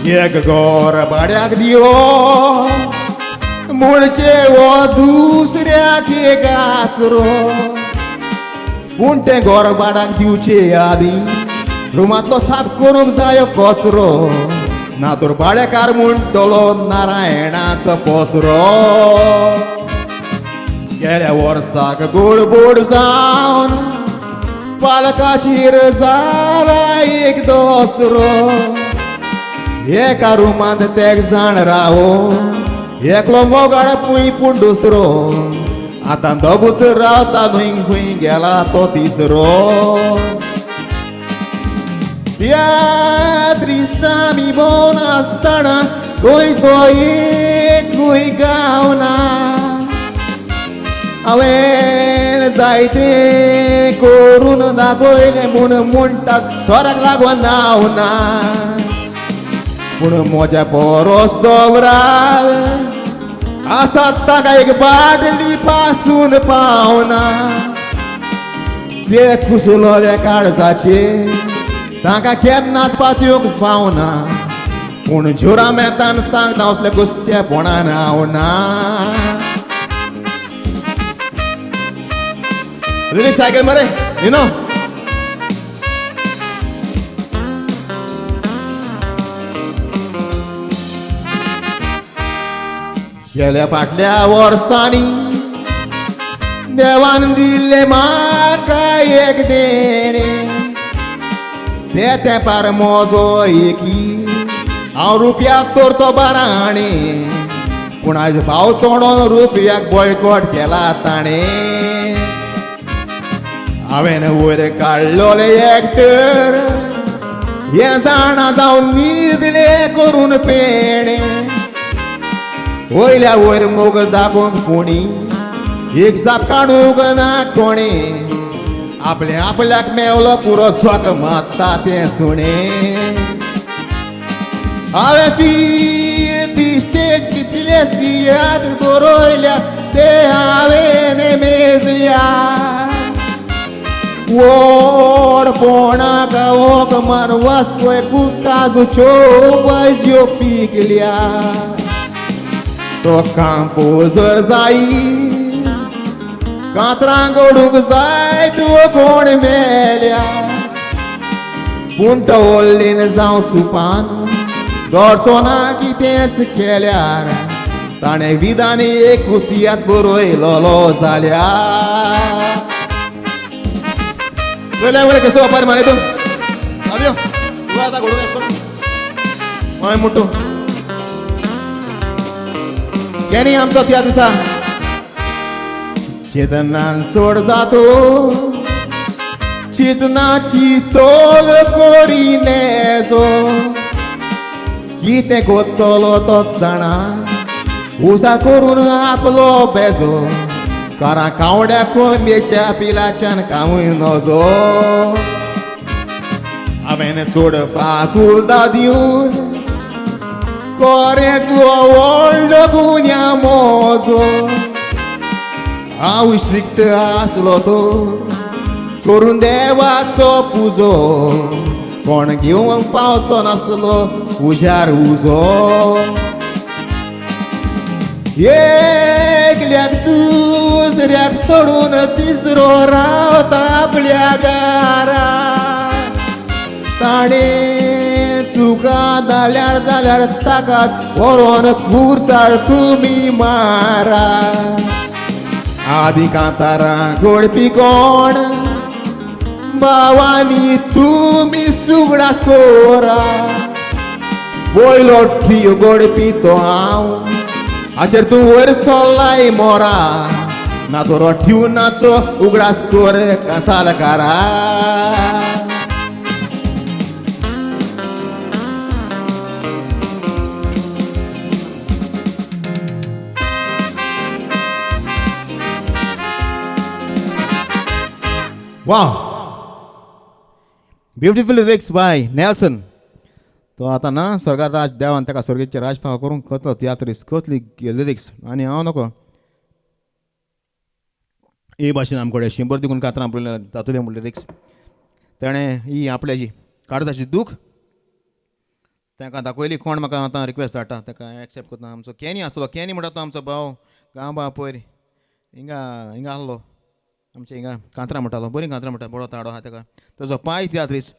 एक गोर भाड्याक दियो म्हणचे हो दुसऱ्याक एक आसरो, पूण तें गोर भाड्याक दिवचे आदी रुमांतलो साफ करूंक जायो कचरो, ना तर भाडेकार म्हणटलो नारायणाचो पसरो. गेल्या वर्साक गोडबोड जावन पालकाचेर जाला एक दोसरो, एका रुमांत तेग जाण रावो, एकलो मोगाळ पूय पूण दुसरो, आतां दोगूच रावता न्हय खंय गेला तो तिसरो. त्या दिसांनी भोंवन आसतना खंयचो एकूय गावना, हांवें जायते करून दाखयलें म्हूण म्हणटात सोराक लागून हांव ना, पूण म्हज्या पोरोस दवराल आसात ताका एक बाटली पासून पावना. ते कुसलोले काळजाचे तांकां केन्नाच पातयेवंक फावना, पूण जुरामेतान सांगता असले गुस्सेपणान हांव ना. लिरिक्स आयकल मरे you know. गेल्या फाटल्या वर्सांनी देवान दिल्लें म्हाका एक देणें, ते तेंपार म्हजो एकी हांव रुपया तर तो बाराणे, पूण आयज भाव चोडोन रुपयाक बॉयकॉट केला ताणें. हांवें वयर काडलोले एक्टर हें जाणा जावन न्हिदले करून पेणे वयल्या वयर मोग दाखोवंक कोणी एक जाप काडूंक ना कोणे आपले आपल्याक मेवलो पुरो झोक मारता तें सुणें. हांवें ती स्टेज कितलेच तियात्र बरयल्या ते हांवें मेजल्या व्हडपणाक ओंक मानवासवय काजूच्यो भाजयो पिकल्या तो कांपोजर जाई कातरां घडूंक जाय तूं कोण मेल्या पूण तो ओल्लीन जावं सुपान दवरचो ना कितेंच केल्यार ताणें विधानी एक तियात्र बरयलोलो जाल्यार. वयल्या वयल्या कसो वापर मारे तूं आव्यो तूं आतां घडून येस करून हय मुट्टू केनी आमचो तियात्र दिसा चेतनान चड जातो चितनाची तोल करी नेजो कितें कोत्तलो तोच जाणा उजा करून आपलो बेजो कारा कावड्या कोंबयेच्या पिलाच्यान कावूय नजो. हांवें चड फाकुल्दा दिवन कोरेंच हो व्हडलो गुन्या मोजो हांव स्ट्रिक्ट आसलो तो करून देवाचो पुजो कोण घेवन पावचो नासलो उजार उजो. एकल्याक दुसऱ्याक सोडून तिसरो रावता आपल्या घरा ताणें चुका जाल्यार जाल्यार ताकाच व्हरोन खुर्सार तुमी मारा. आदी कांतारां घोडपी कोण भावांनी तुमी सुगडास कोरा वयलो ट्रियो घोडपी तो हांव हाचेर तूं वयर सोल्लाय मोरा ना तो ट्युनाचो उगडास कोर कासालकारा. Wow, beautiful lyrics by Nelson. तो आतां ना स्वर्गार राज देवान ताका स्वर्गीचे राज फाव करूंक कसलो तियात्रीस कसली लिरिक्स आनी हांव नको हे भाशेन आमकडे 100 देखून कातरां पळयल्या तातूंतले म्हण लिरिक्स ताणें ही आपल्याची काळजाची दूख तांकां दाखयली. कोण म्हाका आतां रिक्वेस्ट धाडटा ताका एक्सेप्ट करता. आमचो कॅनी आसलो, कॅनी म्हणटा तो आमचो भाव गांव पयर हिंगा हिंगा आसलो आमचे हिंगा कांतरां म्हणटालो, बरीं कांतरां म्हणटा, बरो ताडो आहा ताका. ताजो पाय तियात्रीस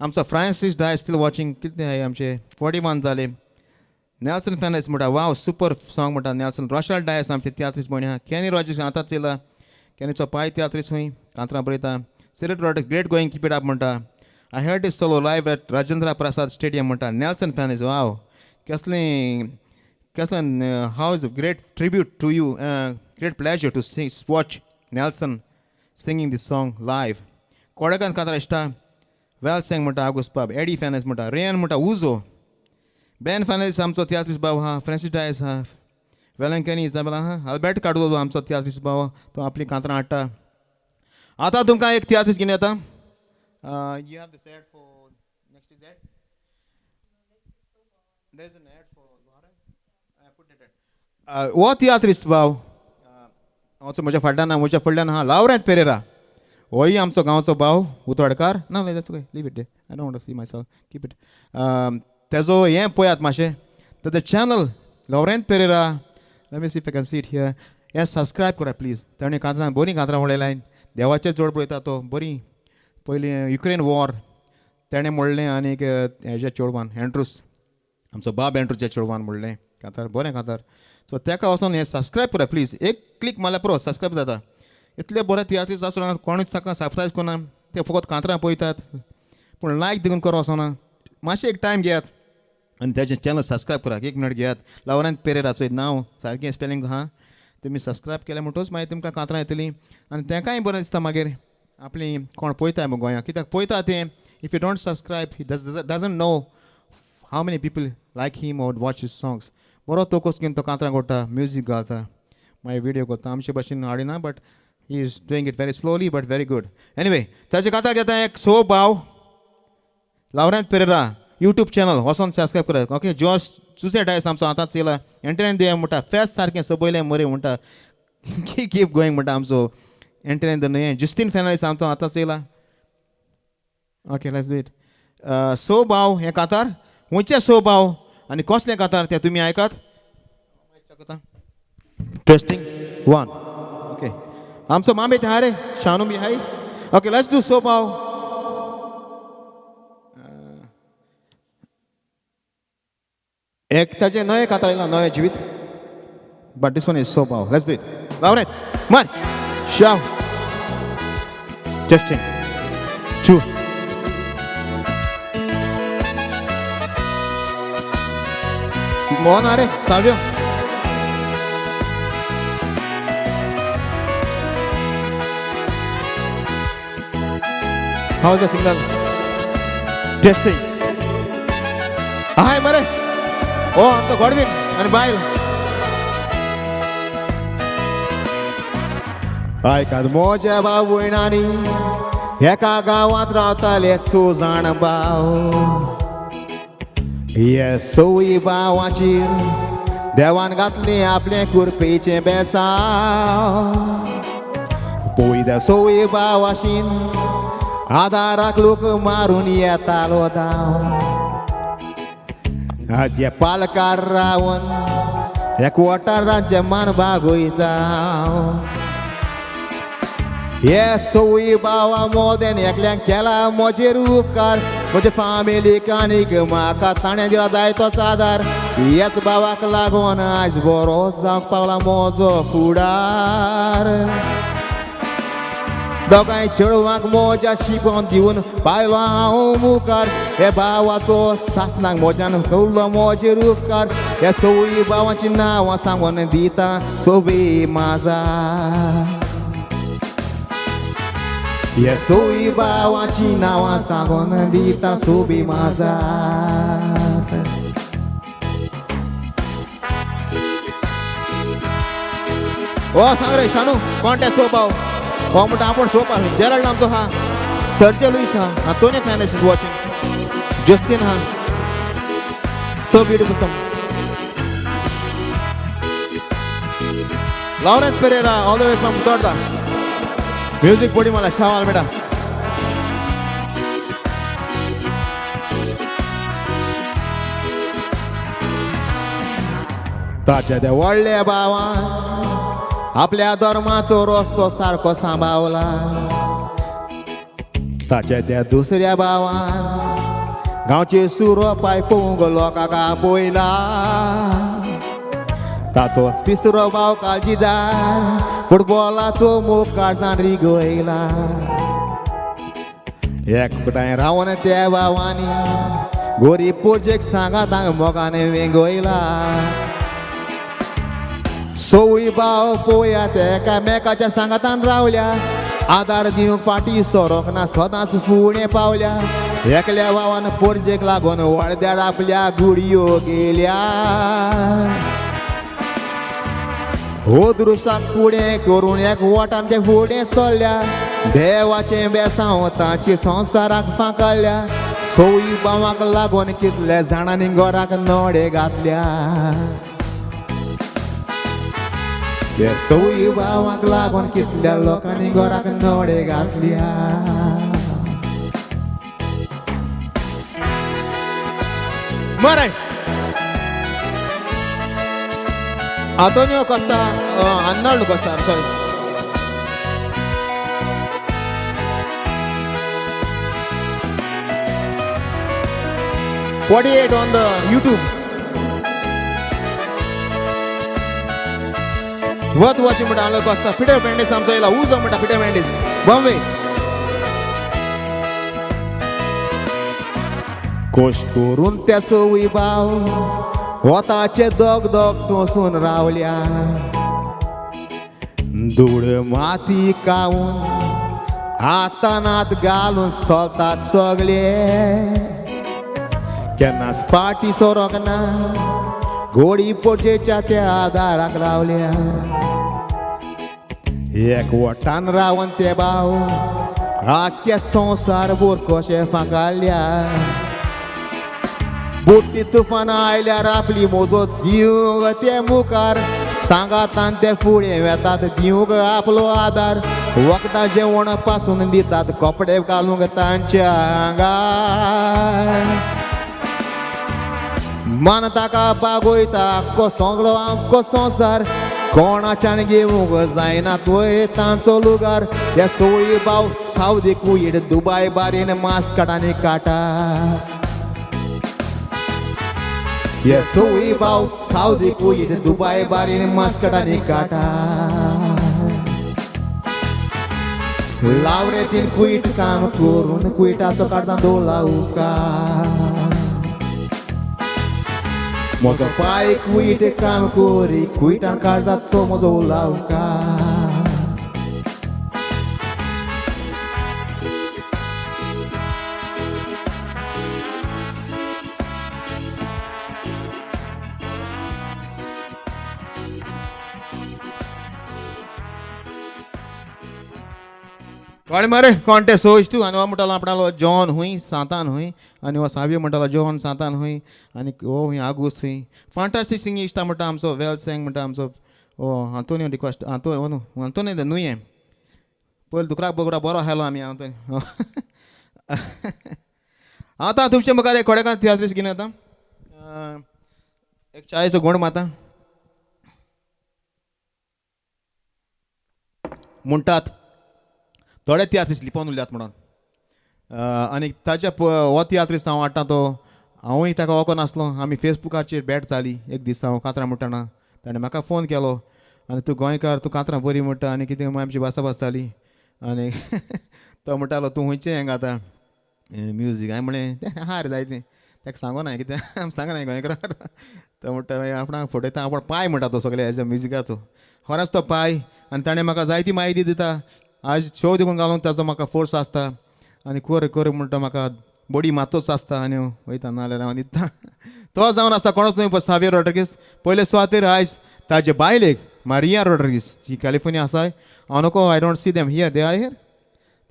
आमचो फ्रांसीस डायस स्टील वॉचिंग. कितें आहाय आमचे 41 जाले. नेल्सन फर्नांडीस म्हणटा वाव सुपर सॉंग म्हणटा नेल्सन. रोशल डायस आमचे तियात्रीस भयणी आहा. कॅनी रॉजर्स आतांच येयला, कॅनीचो पाय तियात्रीस खंय कांतरां बरयता. Siret Rodrigues great going keep it up म्हणटा. I heard this solo live at Rajendra Prasad stadium म्हणटा नेल्सन फर्नांडीस. वाव कसलें कसलें how is a great tribute to you, great pleasure to see watch Nelson singing this song live. कोडेकान कांतार इश्टा वेल सेंग म्हणटा आगोस बाब. एडी फर्नांडीस म्हणटा रेयन म्हणटा उजो. बेन फर्नांडीस आमचो तियात्रीस बाब आहा. फ्रांसीस डायस आहा. वेलंकनी इजाबेल आहा. अल्बर्ट कार्दोजो आमचो तियात्रीस बाब, तो आपली कांतरां हाडटा. आतां तुमकां एक तियात्रीस घेवन येता. You have this ad for next is ad. There is an ad for Lauren. I put that ad. हो तियात्रीस भाव हांवचो म्हज्या फाटल्यान म्हज्या फुडल्यान आहा लावरेंत पेरेरा. होय आमचो गांवचो भाव उतवाडकार. ना that's okay, leave it, I don't want to see myself, keep it. तेजो हें पळयात मातशें तेजें channel Laurent Pereira. Let me see if I can see it here. हें सबस्क्रायब करात प्लीज. ताणें कांतरां बरीं कांतरां म्हणलें, देवाचें जोड पळयता तो बरीं. पयलीं युक्रेन वॉर तेणें म्हणलें आनीक हेज्या चेडवान एंड्रूस आमचो बाब एंड्रूच्या चेडवान म्हणलें कांतार बरें कांतार. सो तेका वचोन हें सबस्क्रायब करात प्लीज. एक क्लीक मारल्यार पुरो सबस्क्रायब जाता. इतले बरे तियात्रीस आसतना कोणूच ताका सबस्क्रायब करना, ते फकत कांतरां पळयतात पूण लायक देखून करो वचना. मातशें एक टायम घेयात आनी तेजें चॅनल सबस्क्रायब करात. एक मिनट घेयात लावरेंत पेरेराचो नांव सारकें स्पेलिंग आहा. तुमी सबस्क्रायब केलें म्हणटकच मागीर तुमकां कांतरां येतलीं आनी तेंकांय बरें दिसता मागीर आपली कोण पळयता गोंयांत कित्याक पळयता तें If you don't subscribe, he doesn't know how many people like him or watch his songs. बरो तोकोस घेवन तो कांतरां कोट्टा, म्युजीक घालता, मागीर विडियो कोत्ता. आमचे भाशेन हाडिना, but he is doing it very slowly but very good. Anyway, ताचे कांतार घेता एक सो भाव लावरेंत पेरेरा यूट्यूब चॅनल वचोन सबस्क्रायब करात. ओके, जॉश जुसे डायस आमचो आतांच येयला. एंटरटेन दिया म्हणटा, फेस्त सारकें सबयलें मरे म्हणटा, कीप गोईंग म्हणटा आमचो एंटरटेन the न्हय. जुस्तीन फेर्नांडीस आमचो आतांच येयला. Okay, let's do it. So भाव हें कांतार खंयचें सो भाव आनी कसलें कांतार तें तुमी आयकात. Testing one. Okay, आमचो मामे आहा रे, शानू बी हाय. ओके, let's do so भाव. एक ताजें नवें कांतार येयलां, नवें जिवीत, but this one is so भाव. Let's do it. लावरेत मार शाव. Testing two. Mohan अरे Savio. How is the signal? Testing. हाय मरे. ओ आमचो गॉडविन आनी बायल. आयकात म्हज्या भावयणांनी, एका गांवांत रावताले सो जाण भाव. हे सोय भावाचेर देवान घातलें आपलें कुरपेचें बेसांव. पळय सोय भावाशीन आदाराक लोक मारून येतालो धांव. आजे पालकार रावन एकवटारांचें मान बागयता. हे सोय भावा मोदेन एकल्यान केला म्हजेर उपकार, म्हजे फामिलीक आनीक म्हाका ताणें दिला जायतोच आदार. हेच भावाक लागून आयज बरो जावंक पावला म्हजो फुडार. दोगांय चेडवांक म्हज्या शिकोवन दिवन पायलो हांव मुखार. हे भावाचो सासणाक म्हज्यान कवलो म्हजेर उपकार. हे सोय भावाचीं नांवां सांगून दिता सोबी माजा. हे सोय भावाचीं नांवां सांगून दिता सोबी माजा. ओ सांग रे शानू, कोण ते सो भाव? हो म्हणटा आपूण सो भाव. जेराल्ड आमचो हा, सर्जे लुईस हा, Antonio Fernandes is watching, Justin हा. So beautiful song. Laurent Pereira all the way from Utorda. Music body मला शाव आल्मेडा. ताच्या त्या व्हडल्या भावान आपल्या धर्माचो रस्तो सारको सांबावला. ताच्या त्या दुसऱ्या भावान गांवचे सुरो पाय पळोवंक लोकांक आपयला. ताचो तिसरो भाव काळजीदार फुटबॉलाचो मोग काळजान रिगयला. एकठांय रावन त्या भावांनी गोरीब पोरजेक सांगातांक मोगान वेंगयला. सोय भाव पोया एकामेकाच्या सांगातान रावल्या, आदार दिवंक फाटीं सरोंक ना, सदांच फुडें पावल्या. एकल्या भावान पोरजेक लागून वळद्यार आपल्या गुडयो गेल्या. हो दृश्याक फुडें करून एक वटान ते फुडें सरल्या. देवाचें बेसांव तांची संवसाराक फांकल्या. सोय भावाक लागून कितल्या जाणांनी घराक नडे घातल्या. हे सोय भावाक लागून कितल्या लोकांनी घराक नडे घातल्या. मरे Antonio Costa, Arnaldo Costa, I'm sorry. 48 on the YouTube. Worth watching म्हणटा Arnold Costa. Peter Mendes आमचो येयला. उजो म्हणटा Peter Mendes, Bombay. कश्ट करून त्या चोवूय भाव वताचे दोग दोग सोंसून रावल्या. धूळ माती खावन हातान हात घालून चलतात सगळे, केन्नाच फाटी सरोंक ना, गोडी पोटेच्या त्या आदाराक रावल्या. एकवटान रावन ते भाव आख्या संवसार भर कशे फांकारल्या. बुट्टी तुफान आयल्यार आपली मोजो दिवंक ते मुखार, सांगातान ते फुडें वेतात दिवंक आपलो आदार. वखदां जेवण पासून दितात, कपडे घालूंक तांच्या आंगार. मन ताका बागोयता आख्खो सगळो आमको संवसार, कोणाच्यान घेवंक जायना तोय तांचो लुगार. हे सोळी भाव सावदी कुयेट दुबाय बारीन मास्कट आनी काटा. हे सोळी भाव सावदी कुयेट दुबाय बारीन मास्कट आनी काटा. लावरेतीन कुयट काम करून कुयटाचो काडटा दोलाउका. म्हजो पाय कुयट काम करी कुयटान काळजाचो म्हजो लावका. कोण मरे कोण ते सोज तूं आनी हो म्हणटालो आपणालो जॉन हुंय सांतान हुंय, आनी हो सावयो म्हणटालो जॉन सांतान हुंय, आनी हो हुंय आगूस्त हुंय. फांटास्टीक सिंगींग इश्टा म्हणटा आमचो वेल सेंग म्हणटा आमचो हो आंतोनियो डिकॉस्ट आंतो न्हू आंतोनियो न्हू पयलीं दुकराक बोगरा बरो आयलो आमी आंतोनियो. आतां तुमचे मुखार एक खोडेकार तियात्रीस घेवन येता, एक चायेचो गोण माता म्हणटात थोडे तियात्रीस लिपोवन उरल्यात म्हणून. आनी ताच्या हो तियात्रीस हांव हाडटा तो हांवूय ताका वळखो नासलो. आमी फेसबुकाचेर भेट जाली एक दीस, हांव कातरां म्हणटना ताणें म्हाका फोन केलो आनी तूं गोंयकार, तूं कातरां बरी म्हणटा आनी कितें आमची भासाभास जाली. आनी तो म्हणटालो तूं खंयचें हें गाता म्युजीक, हांवें म्हणलें तें आहा रे जायतें, ताका सांगो ना कितें आमी सांगना गोंयकार. तो म्हणटा आपणाक फटयता, आपण पाय म्हणटा तो सगळे हेज्या म्युजिकाचो, खरोच तो पाय. आनी ताणें म्हाका जायती म्हायती दिता, आज शो देखून घालून ताचो म्हाका फोर्स आसता आनी कर कर म्हणटा, म्हाका बडी मातोच आसता आनी वयता, नाजाल्यार हांव न्हिदता. तो जावन आसा कोणूच न्हय सावियर रॉड्रिगीस. पयले सुवातेर आयज ताजे बायलेक मारिया रॉड्रिगीस जी कॅलिफोर्निया आसा, हांव नको I don't see them here, they are here,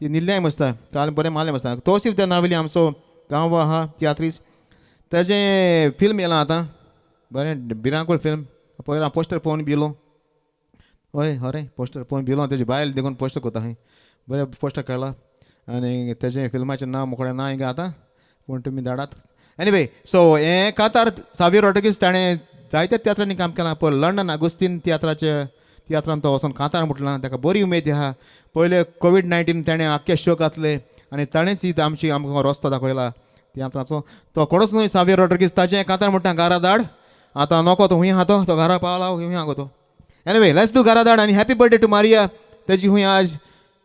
ती निल्ल्याय मसता काल बरें मारलें मसता. तोसीफ त्या नावेली आमचो गांव आहा तियात्रीस, ताजें फिल्म येयलां आतां बरें भिरांकूळ फिल्म. पयर हांव पोस्टर पळोवन भिलो, हय हरे पोस्टर पळोवन भिलो, तेजी बायल देखून पोस्टर करता खंय बरें पोस्टर काडला. आनी तेजें फिल्माचें नांव मोकळें ना हिंगा आतां, पूण तुमी धाडात. एनिवे सो हें कांतार सावियर रॉड्रिगीस ताणें जायत्या तियात्रांनी काम केलां. पयर लंडन आगुस्तीन तियात्राचे तियात्रान तो वचोन कांतार म्हटलां, ताका बरी उमेद आहा. पयले कोवीड 19 ताणें आख्खे शो घातले आनी ताणेंच ही आमची आमकां रस्तो दाखयला तियात्राचो. तो कोणूच न्हय सावियर रॉड्रिगीस, ताचें कांतार म्हणटा घरा धाड. आतां नको तो हुंय आहा तो घरा पावला हुंय आहा तो. एनिवे let's do घरा धाड आनी हॅपी बर्थडे टू मारिया, तेजी हुंय आज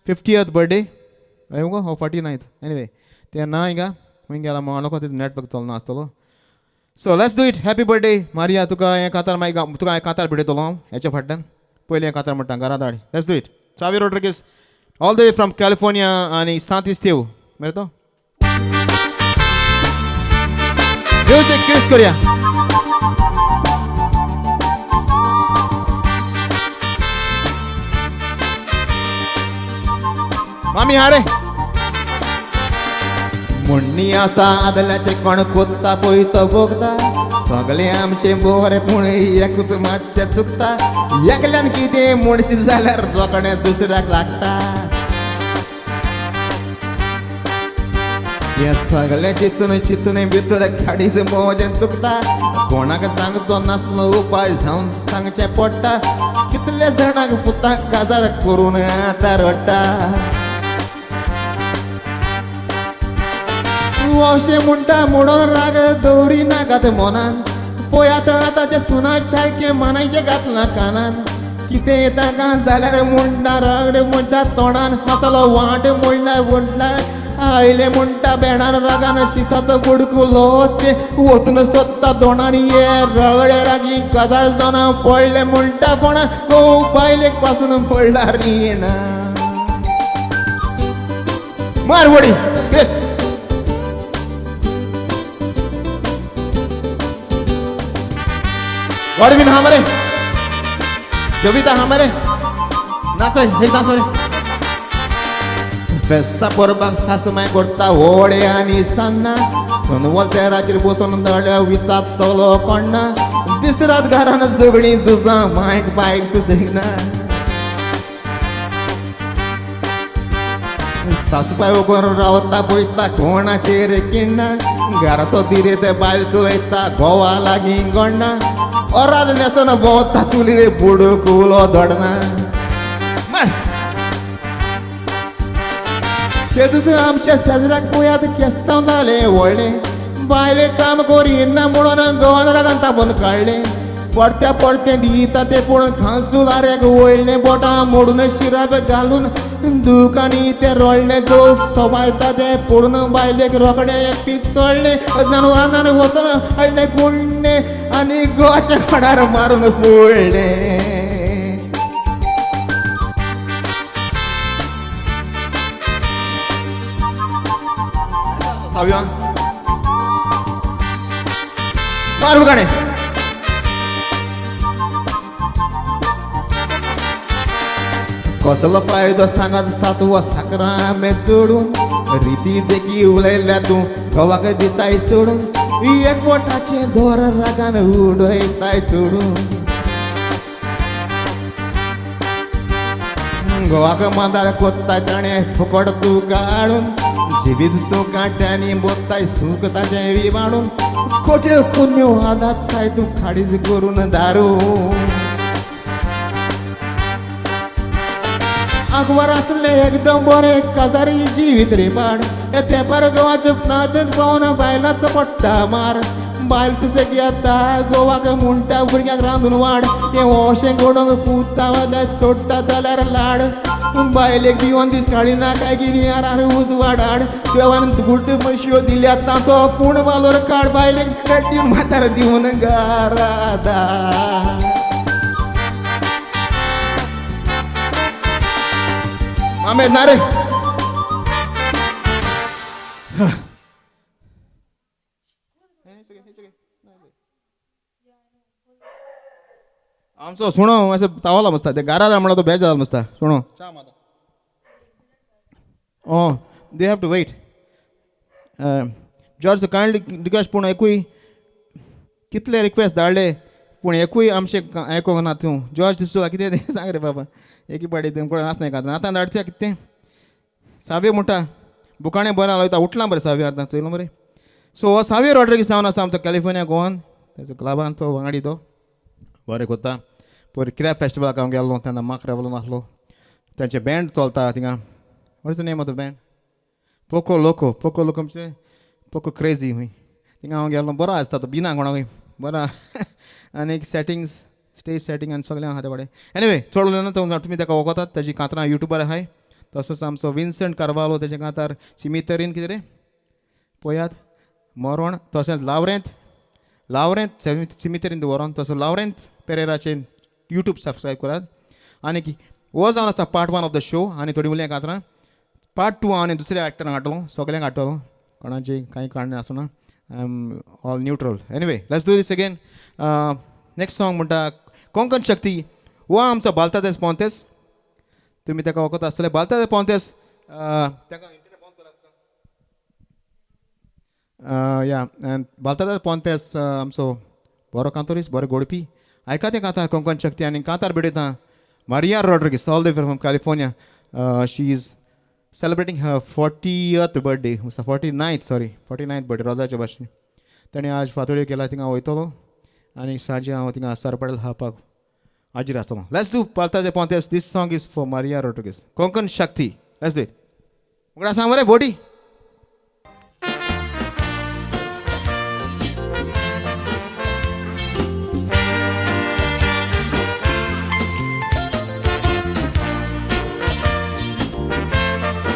50th birthday हय मुगो, हो 49th. Anyway तें ना हिंगा हुंय गेला नको तेजो नेटवर्क चलना आसतलो. So let's do it, happy birthday Maria. तुका हें कांतार मागीर तुका हें कांतार भेटयतलो हांव हेच्या फाटल्यान, पयलीं हें कांतार म्हणटा घरा धाड. Let's do it. Xavier Rodrigues all the way from California आनी सांत इस्तेव मरे तो म्युजीक क्रिस करुया. मामी हा रे मुण्णी आसा आदल्याचे कोण कोत्ता पळय तो भोगता, सगळे आमचे बरे पूण एकूच मातशें चुकता. एकल्यान कितें म्हणशी जाल्यार रोखडें दुसऱ्याक लागता. हें सगळें चिंतून चिंतून भितर काडीच मोजें चुकता. कोणाक सांगचो नासलो उपाय जावन सांगचें पडटा. कितले जाणांक पुताक काजार करून आतां रडटा. अशें म्हणटा म्हणून राग दवरी नाकात मनान, पळयात आतांच्या सुनाक सारकें मानायचें घातलां कानान. कितें येता का जाल्यार म्हणटा रागडे म्हणटा तोंडान, मसालो वांट म्हणल्यार म्हणल्यार आयले म्हणटा बेणान. रागान शिताचो बुडकुलो ते वचून सोदता दोणान. ये रगडे रागी काजार जावन पडले म्हणटा फोणान, घोव बायलेक पासून पडला रिणान. मार वडी क्रिस. गॉडविन हा मरे, जोविता हा मरे, नाचय एक नाच मरे. फेस्ता परबांक सासुमाय करता होडे आनी सान्नां, सोनवल तेराचेर बसून दळ्या वितात तलो कोण्णा, दीस रात घरान सगळीं झुजां मायक बायक सुसेगना. सासूबाय उबोन रावता पळयता कोणाचेर किण्णा, घराचो दिरेत बायल चलयता घोवा लागीं गोण्णा, ओराद न्हेसोन भोंवता चुलीर बुडूक उलो दोडना. मार ते दुसरे आमच्या शेजराक पळयात केस्तांव जालें व्हडलें, बायले काम करिना म्हणून घोवान रागान तापोवन काडलें, परत्या परतें दिता तें पळोवन खांचुलाऱ्याक वळलें, बोटां मोडून शिराप घालून दुकानी तें रडलें, जो सवायता तें पळोवन बायलेक रोखडें एक पीक चडलें, रानान वचून हाडलें कुंडे आनी गोवाच्या खोडार मारून फोडलें. सावया मार गाणे. कसलो फायदो सांगात सातवो साकरामे चडून, रिती देखी उलयल्या तूं घोवाक दिताय सोडून, एक बोटाचें दोर रागान उडयताय तोडून, घोवाक मादार कोत्ताय ताणें फुकट तूं काडून, जिवीत तूं कांट्यांनी बोत्ताय सूख ताचें विबाडून, खोट्यो खुन्यो आदाताय तूं खाडीच करून दारू. आंकवार आसले एकदम बरें काजारी जिवीत रे पाड, तेंपार गोवाचे नादन पावन बायलां सपडटा मार, बायल सुसेग येता गोवाक म्हणटा भुरग्यांक रांदून वाड, हें अशें घडोवंक पुता सोडटा जाल्यार लाड, बायलेक दिवन दीस काडिना काय कितें आरान उजवाड हाड, देवान गुड्ड पयश्यो दिल्यात ताचो पूण वालोर काड, बायलेक रेड्डी म्हातार दिवन गारादा. मामे ना रे. आमचो सुणो मातसो चावला मस्ता, ते गारार म्हणलो तो बेज जाला मस्ता सुणो. Oh, they have to wait. George kindly request, पूण एकूय कितले रिक्वेस्ट धाडले पूण एकूय आमचें आयकोंक ना तूं. जॉर्ज डिसोजा कितें तें सांग रे बाबा, एकी पाटी कोण आसना एकाद आतां धाडचे कितें. सावय म्हणटा बुकाणें बरें लायता, उठलां बरें सावय आतां चोयलां बरें. सो हो सावय रॉड्रिगीस जावन आसा आमचो कॅलिफोर्निया गोवान, तेजो क्लबान तो वांगडी तो बरें कोत्ता. पयर क्रॅब फेस्टिवलाक हांव गेल्लो तेन्ना माक रेवलोन आसलो, तेंचें बँड चलता थिंगा. What is the name of the band? Poco Loco. Poco Loco म्हणजे पोको क्रेजी खंय. थिंगा हांव गेल्लो, बरो आसता तो बिना कोणाकूय बरो आनी सेटिंग्स स्टेज सेटींग आनी सगळें आहा ते कडेन. एनिवे चड उलयना, तुमी ताका वळखतात, ताजी कांतरां युट्यूबार आहाय. तसोच आमचो विन्संट कार्वालो तेजे कांतार सिमितरीन कितें रे पळयात मरण. तशेंच लावरेंत, लावरेंत सिमितरीन दवरोन, तसो लावरेंत पेरेराचें युट्यूब सबस्क्रायब करात. आनी हो जावन आसा part 1 of the show. आनी थोडी उलया कांतरां पार्ट 2 हांव आनी दुसऱ्या एक्टरांक हाडटलो, सगळ्यांक हाडटलो, कोणाची कांय काडणें आसना. I am all neutral. Anyway let's do this again. Next song म्हणटा कोंकण शक्ती. हो आमचो बालतादेस पोंतेस, तुमी ताका वखत आसतले. बालतादेस पोंतेस ताका या बालतादेस पोंतेस आमचो बरो कांतोरीस, बरो गोडपी. आयका तें कांतार कोंकण शक्ती. आनी कांतार भेटयता Maria Rodrigues all the way from California. She is celebrating her 40th birthday, 49th, sorry, 49th birthday, रोजाच्या भाशेन. ताणें आज फातोळ्यो केला, थिंगा वयतलो आनी सांजे हांव थिंगा सरपडल खावपाक हाजीर आसतलो. Let's do Baltazar Pontes. This song is for Maria Rodrigues, Konkan Shakti. Let's do it. मुगडा सांग मरे बोटी.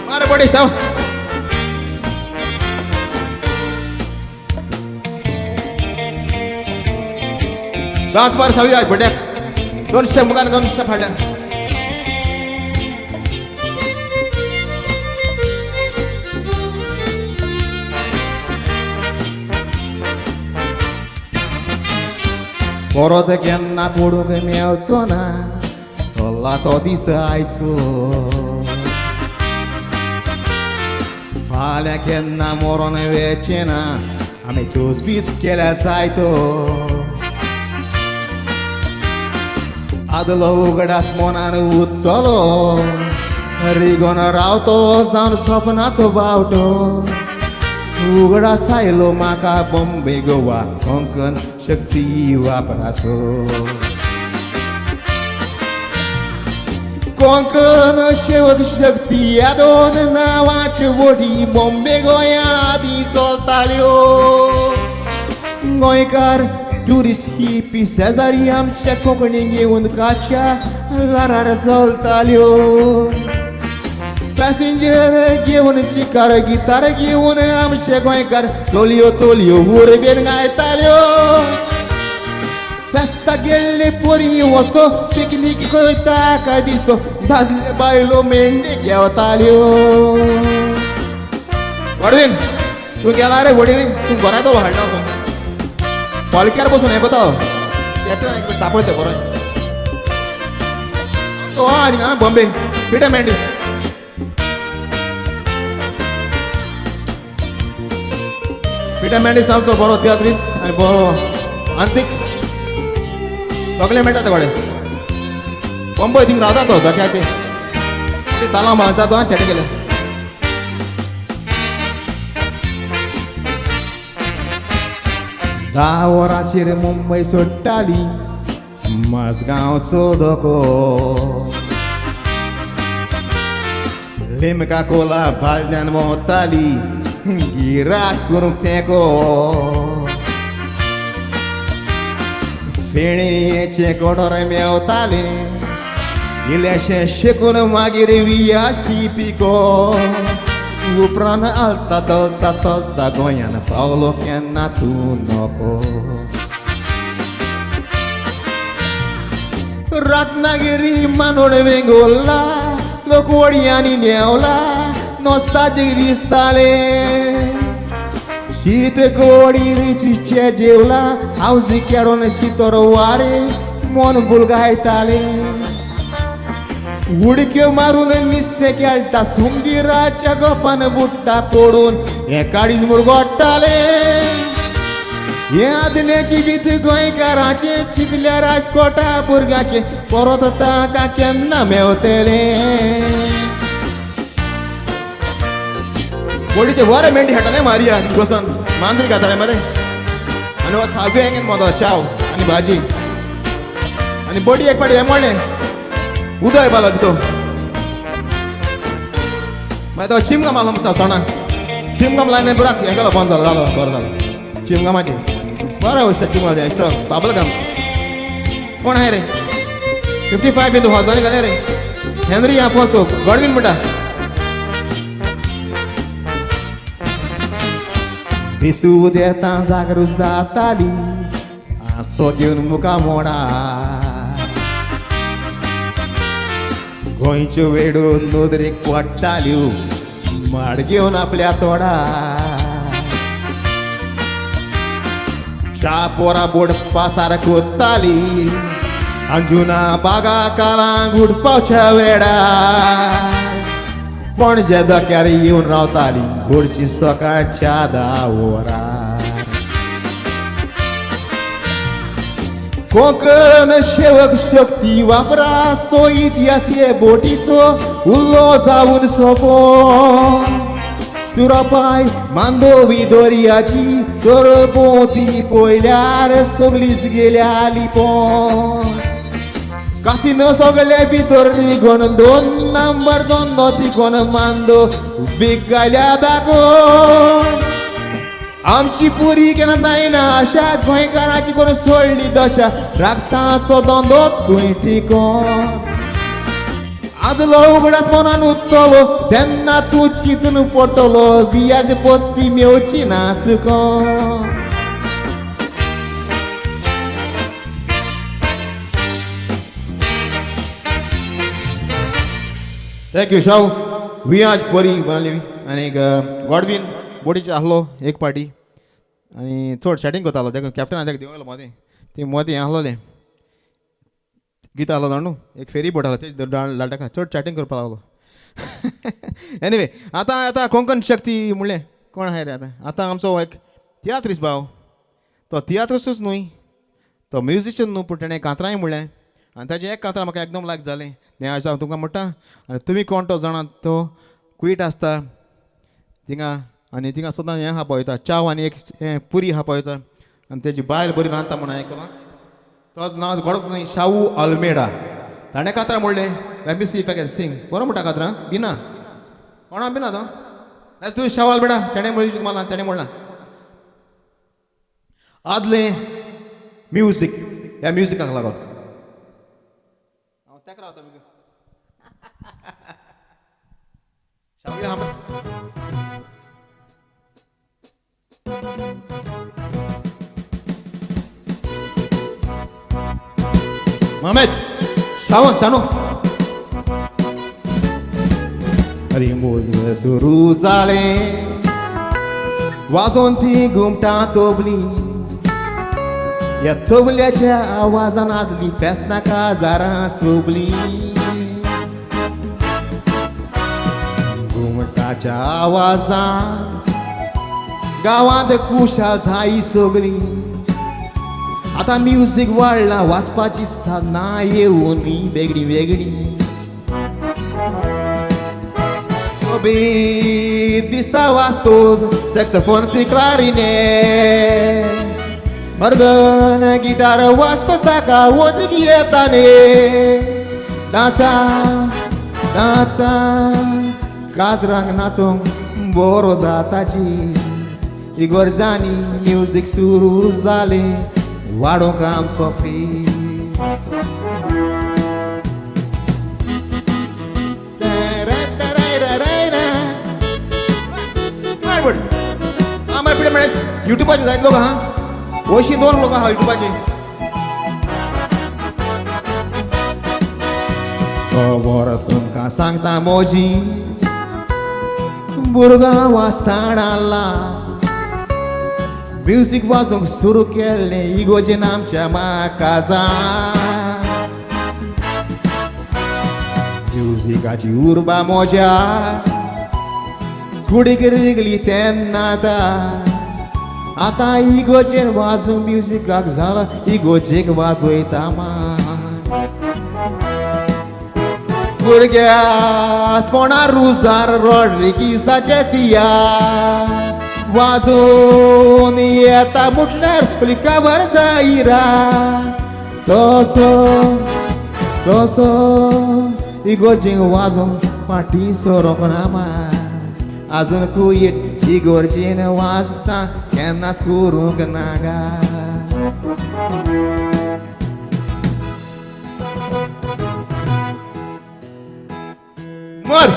मारे बोटी साव. डान्स मार सावी आज बड्याक, दोन स्टेप मुखार दोन स्टेप फाटल्यान. परत केन्ना पडूंक मेवचो ना, चल्ला तो दीस आयचो. फाल्यां केन्ना मरोन वेचें ना, आमी तजवीज केल्या जायतो. आदलो उगडास मनान उत्तलो, रिगोन रावतो जावन सपनाचो बावटो. उगडास आयलो म्हाका बॉम्बे गोवा कोंकण शक्ती वापराचो. कोंकण सेवक शक्ती ह्या दोन नांवाच्यो बोटी बॉम्बे गोंया आदीं चलताल्यो. गोंयकार ट्युरिस्ट ही पी शेजारी आमच्या कोंकणी घेवन काच्या ल्हारार चलताल्यो. पॅसेंजर घेवन चिकार गितार घेवन आमचे गोंयकार चलयो चलयो उर्बेन गायताल्यो. फेस्ता गेल्ले पोरी वचो पिकनीक करता काय दिसो, दादले बायलो मेंढी घेवताल्यो. वडवीन तूं गेला रे वडीन, तूं घरा येतलो हाडटा वचून फालक्यार बसून हें कोता कॅप्टन एक तापयता बरो तो आनी आं बॉम्बे पिटर मेंडीस. पिटर मेंडीस आमचो बरो तियात्रीस आनी बरो आंतीक सगळे मेळटा ते कडेन. बॉम्बे थिंग रावता तो धक्याचे ते तालांव मारता तो चेडे गेले. 10 वरांचेर मुंबय सोडटाली मजगांवचो धको, लिमका कोला भालद्यान भोंवताली गिराक करूंक तेंको. फेणयेचें कोडोर मेवतालें इल्लेशें शेकून मागीर वियास ती पिको. उपरांत आलता चलता चलता गोंयान पावलो केन्ना तूं नको. रत्नागिरी मानोड वेंगोला लोक वडयांनी देंवला नोस्ताजीक दिसतालें. शीत गोडी रुचीचें जेवला हावजी केळोन शितोर वारें मन बुलगायतालें. उडक्यो मारून निस्तें खेळटा सुंदिराच्या गोपान बुडटा पडून हें काळीज मुरगोट्टालें. हें आदलें जिवीत गोंयकाराचें चिंतल्या राजकोटा भुरग्याचें परत तांकां केन्ना मेवतलें. बोडीचे बरें मेंढी हाडटाले मारिया बसून मांद्री खाताले मरे. आनी हो साव्यो हेंगेन मोदो चाव आनी भाजी आनी बोडी एक पाटी हें मोडलें उदय पालो तितू. मागीर तो चिमगाम आसलो मस्त तोंडाक चिमगाम लायन बुराक हें केलो बंद जालो जालो बरो जालो चिमगामाचें बरें वचता चिमगाम एक्स्ट्रा बाबल गाम. कोण आहाय रे 55 इंतू हजारांनी घाले रे हेनरी आफोसो गॉडवीन म्हणटा. दिसू देता जागृत जाताली आसो घेवन मुखा मोडा, गोंयच्यो वेडो नदरेक पडटाल्यो माड घेवन आपल्या तोडा. च्या पोरा बोट पासार कोत्ताली अंजुना बागा कालां गुडपावच्या वेळार. पणजे धक्यार येवन रावताली घोडची सकाळच्या 10 वरार. कोंकण सेवक शक्ती वापराचो इतिहास हे बोटीचो उल्लो जावन सोंपो. सुरपाय मांडोवी दर्याची चोरपोती पयल्यार सगलीच गेल्या लिपोन. कासिनो सगळे भितर रिगोन 2 नंबर 2 तिकोन मांदो बिगाल्या दाखोवन. आमची पुरी केन्ना जायना आशा गोंयकाराची करून सोडली दशा ड्रग्साचो धंदो तुंय टिकोन. आदलो उगडास मनान उत्तलो तेन्ना तूं चिंतून पडटलो बियाची पत्ती मेवची ना चुकोन. Thank you Shaw. वियाज परी बनाली आनी गॉडवीन बोटीचेर आसलो एक पार्टी आनी चड सेटींग करतालो. तेका कॅप्टन ताका दिवंक मदें ती मदीं हें आसलोलें गीत आहलो जाणू एक फेरी बोट आहलो तेज लाटाका चड चॅटींग करपाक लागलो. एनिवे आतां आतां कोंकण शक्ती म्हणलें कोण आहा रे आतां आतां आमचो एक तियात्रीस भाव, तो तियात्रिसूच न्हय तो म्युजिशियन न्हू, पूण तेणें कांतरांय म्हणलें आनी ताजें एक कांतरां म्हाका एकदम लायक जालें तें आज हांव तुमकां म्हणटा. आनी तुमी कोण तो जाणा, तो कुयट आसता थिंगा आनी थिंगा सदां हें खावपा वयता, चाव आनी एक हें पुरी खावपा वयता आनी तेजी बायल बरी रांदता म्हूण हांवें आयकलां. तोच नांव घोडक न्हय, शाहू आल्मेडा. ताणें कातरां म्हणलें, let me see if I can sing. बरो म्हणटा कातरां बिना कोणा बिना तो let's do Shahu Almeida. तेणें म्युजीक मारलां, तेणें म्हणलां आदलें म्युजीक ह्या म्युजिकाक लागून हांव तेका रावता म्युजीक शाहू आहा. Mehmet, Şaban, Şanu. रिमोज सुरू जालें वाजोवन ती घुमटां तोबली, ह्या तबल्याच्या आवाजान आदली फेस्तां काजारां सोबली. घुमटाच्या आवाजान गांवांत खुशाल जाई सगळी. आतां म्युजीक वाडलां वाजपाची साधनां येवन वेगळी वेगळी. सोबीत दिसता वाजतो सॅक्सोफोन ती क्लारिनेट, ऑर्गन गिटार वाजतो ताका वदगी येता ने. डांसा डांसा काजरांक नाचोंक बरो जाताची, इगोर्जांनी म्युजीक सुरू जालें वाडोवंक आमचो फी. युट्यूबाचे जायत लोक आहा, वयशी दोन लोक आहा युट्यूबाचे. खबर तुमकां सांगता मोजी भुरगां वाजताना म्युजीक वाजोवंक सुरू केल्लें इगोजेन आमच्या माकाजा. म्युजिकाची उर्बा मोज्या कुडीक रिगली तेन्ना आतां आतां इगोजेन वाजोवंक म्युजिकाक जाला इगोजेक वाजयता मा. भुरग्यापणा रुजार रॉड्रिगीसाचे तियात्र वाजोवन येता म्हटल्यार खबर जायरा. तसो तसो इगोर्जींक वाजोवंक फाटीं सरोंक ना मा. आजून कुयट इगोर्जीन वाजता केन्नाच करूंक ना गा. मर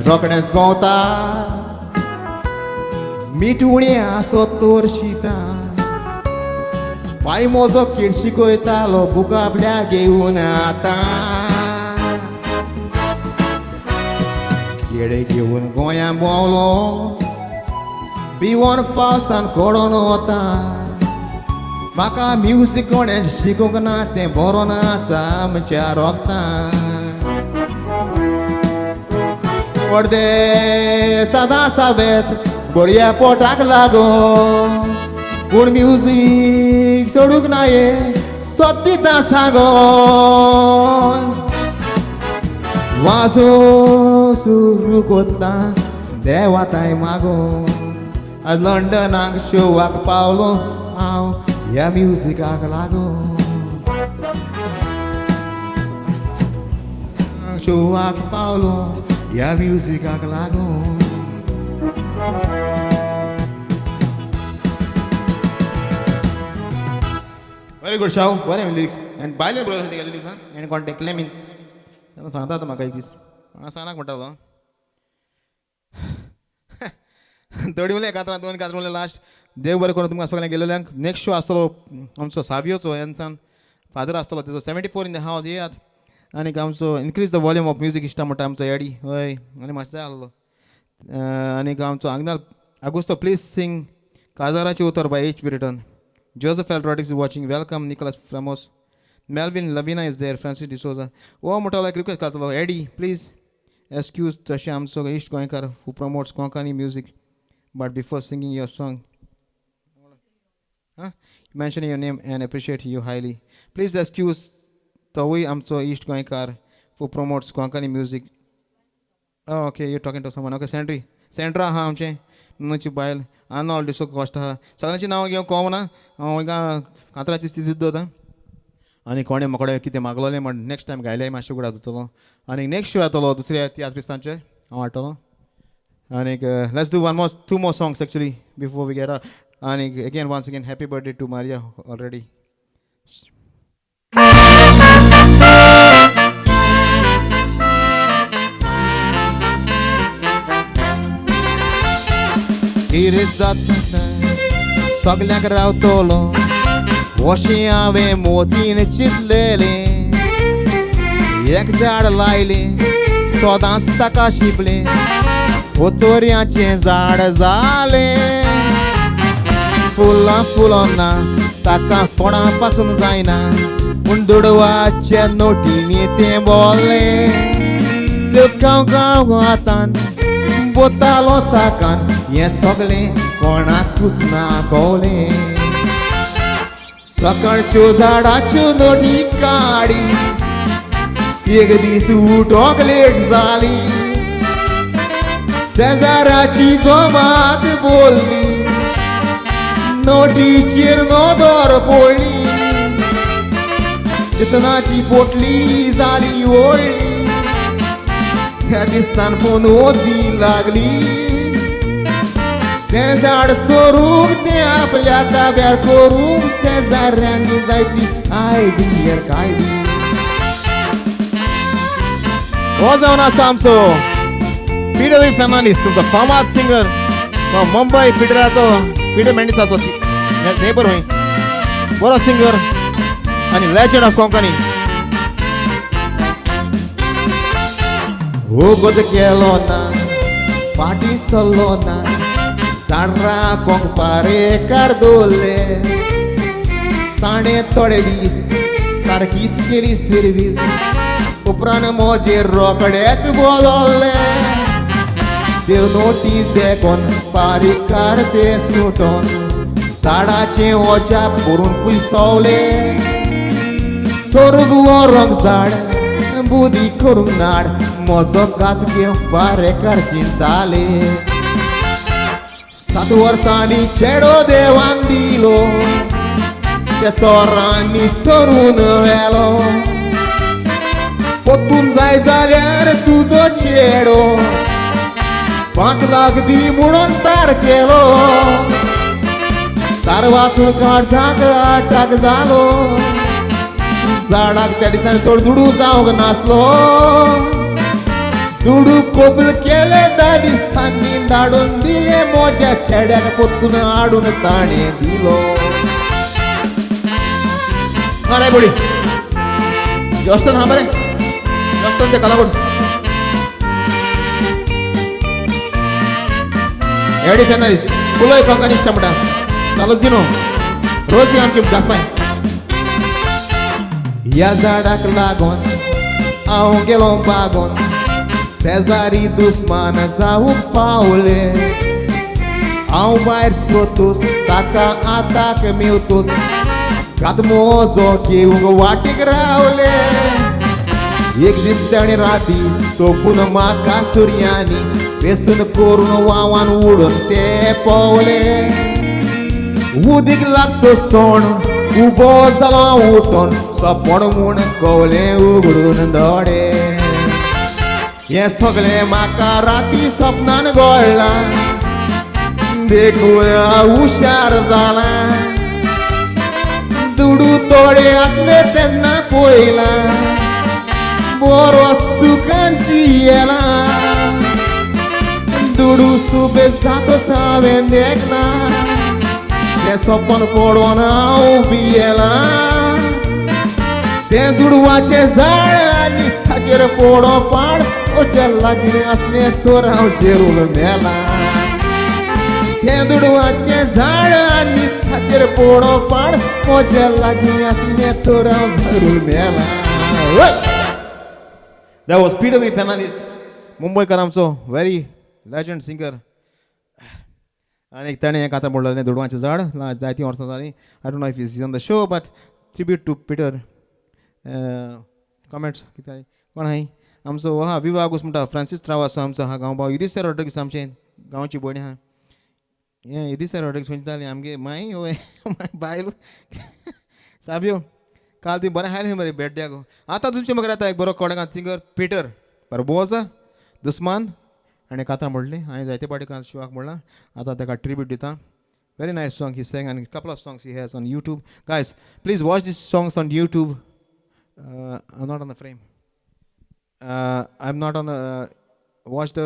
रोकडेंच गवता मिठुणे आसत तर शिता. पाय मोजो खेळ शिकयतालो बुकां आपल्या घेवन आतां खेळ घेवन गोंयां भोंवलो भिवोन पावसान कडोन वता. म्हाका म्युजीक कोणें शिकूंक ना तें बरोन आसा आमच्या रोगतान. पडदे सदां सावेत बऱ्या पोटाक लागोन, पूण म्युजीक सोडूंक ना हें सत दिता सांगोन. वाजोवंक सुरू कोत्ता देवा ताय मागोन, आज लंडनाक शोवाक पावलो हांव ह्या म्युजिकाक लागोन. शोवाक पावलो ह्या म्युजिकाक लागोन. व्हेरी गुड शाहू, बरें लिरिक्स आनी बायले बरोबर लिरिक्स आं. आनी कोण टेकलें बीन तेन्ना सांगता आतां म्हाका एक दीस कोणा सांगनाक म्हणटालो. थोडी उरलें कातरां, दोन कातरां उरलें लास्ट. देव बरें करूं तुमकां सगळ्यांक गेलेल्यांक. नेक्स्ट शो आसतलो आमचो सावियोचो एनसान फादर आसतलो तेजो 74 इन the house. येयात. आनीक आमचो increase the volume of music इश्टा म्हणटा आमचो एडी. हय, आनी मातशें जाय आसलो. आनीक आमचो आग्नाल आगुस्तो, प्लीज सिंग काजाराचें उतर by H Brereton. Joseph L Rodrigues is watching. Welcome Nicholas Ramos. Melvin Lavina is there. Francis D'Souza. हो म्हणटा लायक रिक्वेस्ट घातलो एडी, प्लीज एक्सक्यूज तशें आमचो इश्ट गोंयकार who promotes Konkani music, but before singing your song, mention your name and appreciate you highly. Please excuse तोवूय आमचो इश्ट गोंयकार who promotes Konkani music. Okay, you talking to someone. Okay, Sandri Sandra आहा आमचें नुनूची बायल. आर्नॉल्ड डिसो कॉस्ट आहा. सगळ्यांची नांवां घेवंक कोवना, हांव हिंगा कांतराची स्थिती दवरता. आनी कोणें म्हाका कितें मागलोलें म्हण नेक्स्ट टायम गायल्यार मातशें उगडास जातलो. आनी नेक्स्ट शो येतलो दुसऱ्या तियात्रिस्तांचे हांव हाडटलो. आनीक let's do one more, two more songs actually before we get. आनीक again, once again, happy birthday to Maria already. कितें जाता सगल्यांक रावतलो अशें हांवें मोतीन चिंतलेलें. एक झाड लायलें, सदांच ताका शिंपलें, पोतोऱ्याचें झाड जालें. फुलां फुलोना ताका, फळां पासून जायना, पूण दुडवाच्या नोटींनी तें बोल्लें. त्यो गांव गांव हातान बोतालो साकान, हें सगळें कोणाकूच ना कवलें. सकाळच्यो झाडाच्यो नोटी काडी, एक दीस उठोंक लेट जाली. शेजाराची जोमात बोलली, नोटीचेर नदर पडली. चितनाची पोटली जाली व्हडली, त्या दिसतान पोनोदी लागली. तें झाड चोरूंक, तें आपल्या ताब्यार करूंक शेजाऱ्यांनी जायती आयडिया काडली. हो जावन आसा आमचो पीटर वी फेर्नांडीस, तुमचो फामाद सिंगर फ्रॉम मुंबय. पिटराचो, पिटर मेंडिसाचो नेबर हय. बरो सिंगर आनी लेजंड ऑफ कोंकणी. वगत केलो ना, फाटीं सरलो ना, झाड राखोंक पारेकार दवरले. ताणें थोडे दीस सारकीच केली सर्वीस, उपरांत म्हजेर रोखडेच बोलले. देव नोटी देखोन पारीकार ते सुटोन झाडाचें वोच्या करून पयसवले. सोरूग व्हरोंक झाड, बुदी करूंक नाड, म्हजो घात घेवंक पारेकार चिंताले. 7 वर्सांनी चेडो देवान दिलो, त्या चोरांनी चोरून व्हेलो. पोतून जाय जाल्यार तुजो चेडो 5 लाख दी म्हणून तार केलो. तार वाचून काळजाक आटाक जालो. झाडाक त्या दिसांनी चड दुडू जावंक नासलो. दुडू कबूल केले त्या दिसांनी, धाडून दिले म्हज्या चेड्याक, पोत्तून हाडून ताणें दिलो. अरे बोडी जॉस्टन हा बरें, जॉस्टन ते कलागुड एडी फेर्नांडीस फुलोय कोंकणी इश्ट म्हणटा. तालोजिनो रोजी आमची जास्माय. ह्या झाडाक लागून हांव गेलो बागोन, शेजारी दुस्मान जावंक पावले. हांव भायर सोतूस ताका आताक मेवतूस घात मोजो घेवंक वाटेक रावले. एक दीस ताणें राती तोपून म्हाका सुर्यांनी वेसन करून वावान उडून ते पावले. उदीक लागतोच तोंड उबो जालो उठोन, सपण म्हूण कवलें उगडून दोळे. हें सगळें म्हाका राती सपनान घडलां, देखून हांव हुशार जालां. दुडू थोडे आसले तेन्ना पळयलां, बरो सुखान जियेलां. दुडू सुबे जातच हांवें देखलां, तें सपन पडोन हांव भियेलां. तें जुडवाचें झाड आनी ताचेर पोडो पाड म्हज्या लागीं आसलें तर हांव जेरूल मेला. तें दुडवाचें झाड आनी ताचेर पोडो पाड म्हज्या लागीं आसलें तर हांव जरूर मेला. That was Peter V. Fernandes, मुंबयकर आमचो व्हेरी लेजंड सिंगर. आनी ताणें एक आतां म्हणलें दुडवांचें झाड जायतीं वर्सां जालीं. I don't know if is on the show, but tribute to Peter. Comments कितें कोण आहाय आमचो आहा विवा आगूस म्हणटा फ्रांसीस त्रावास आमचो आहा गांव भाव युधिस्टर रॉड्रिगीस आमचे गांवची भयणी आहा. हें युधिस्टर रॉड्रिगीस खंयची जाली आमगे माई हो बायल साबियो काल तुवें बरें खायलें मरे बेड्ड्याक. आतां तुमचे मगेर येता एक बरो कोडगां सिंगर पिटर बार्बोजा दुस्मान आनी कांतार म्हणली हांवें जायते फावटी शिवाक म्हणलां आतां ताका ट्रिब्यूट दिता. Very nice song he sang and couple of songs he has on YouTube. Guys, please watch these songs on YouTube. I'm not on the frame. I'm not on the watch the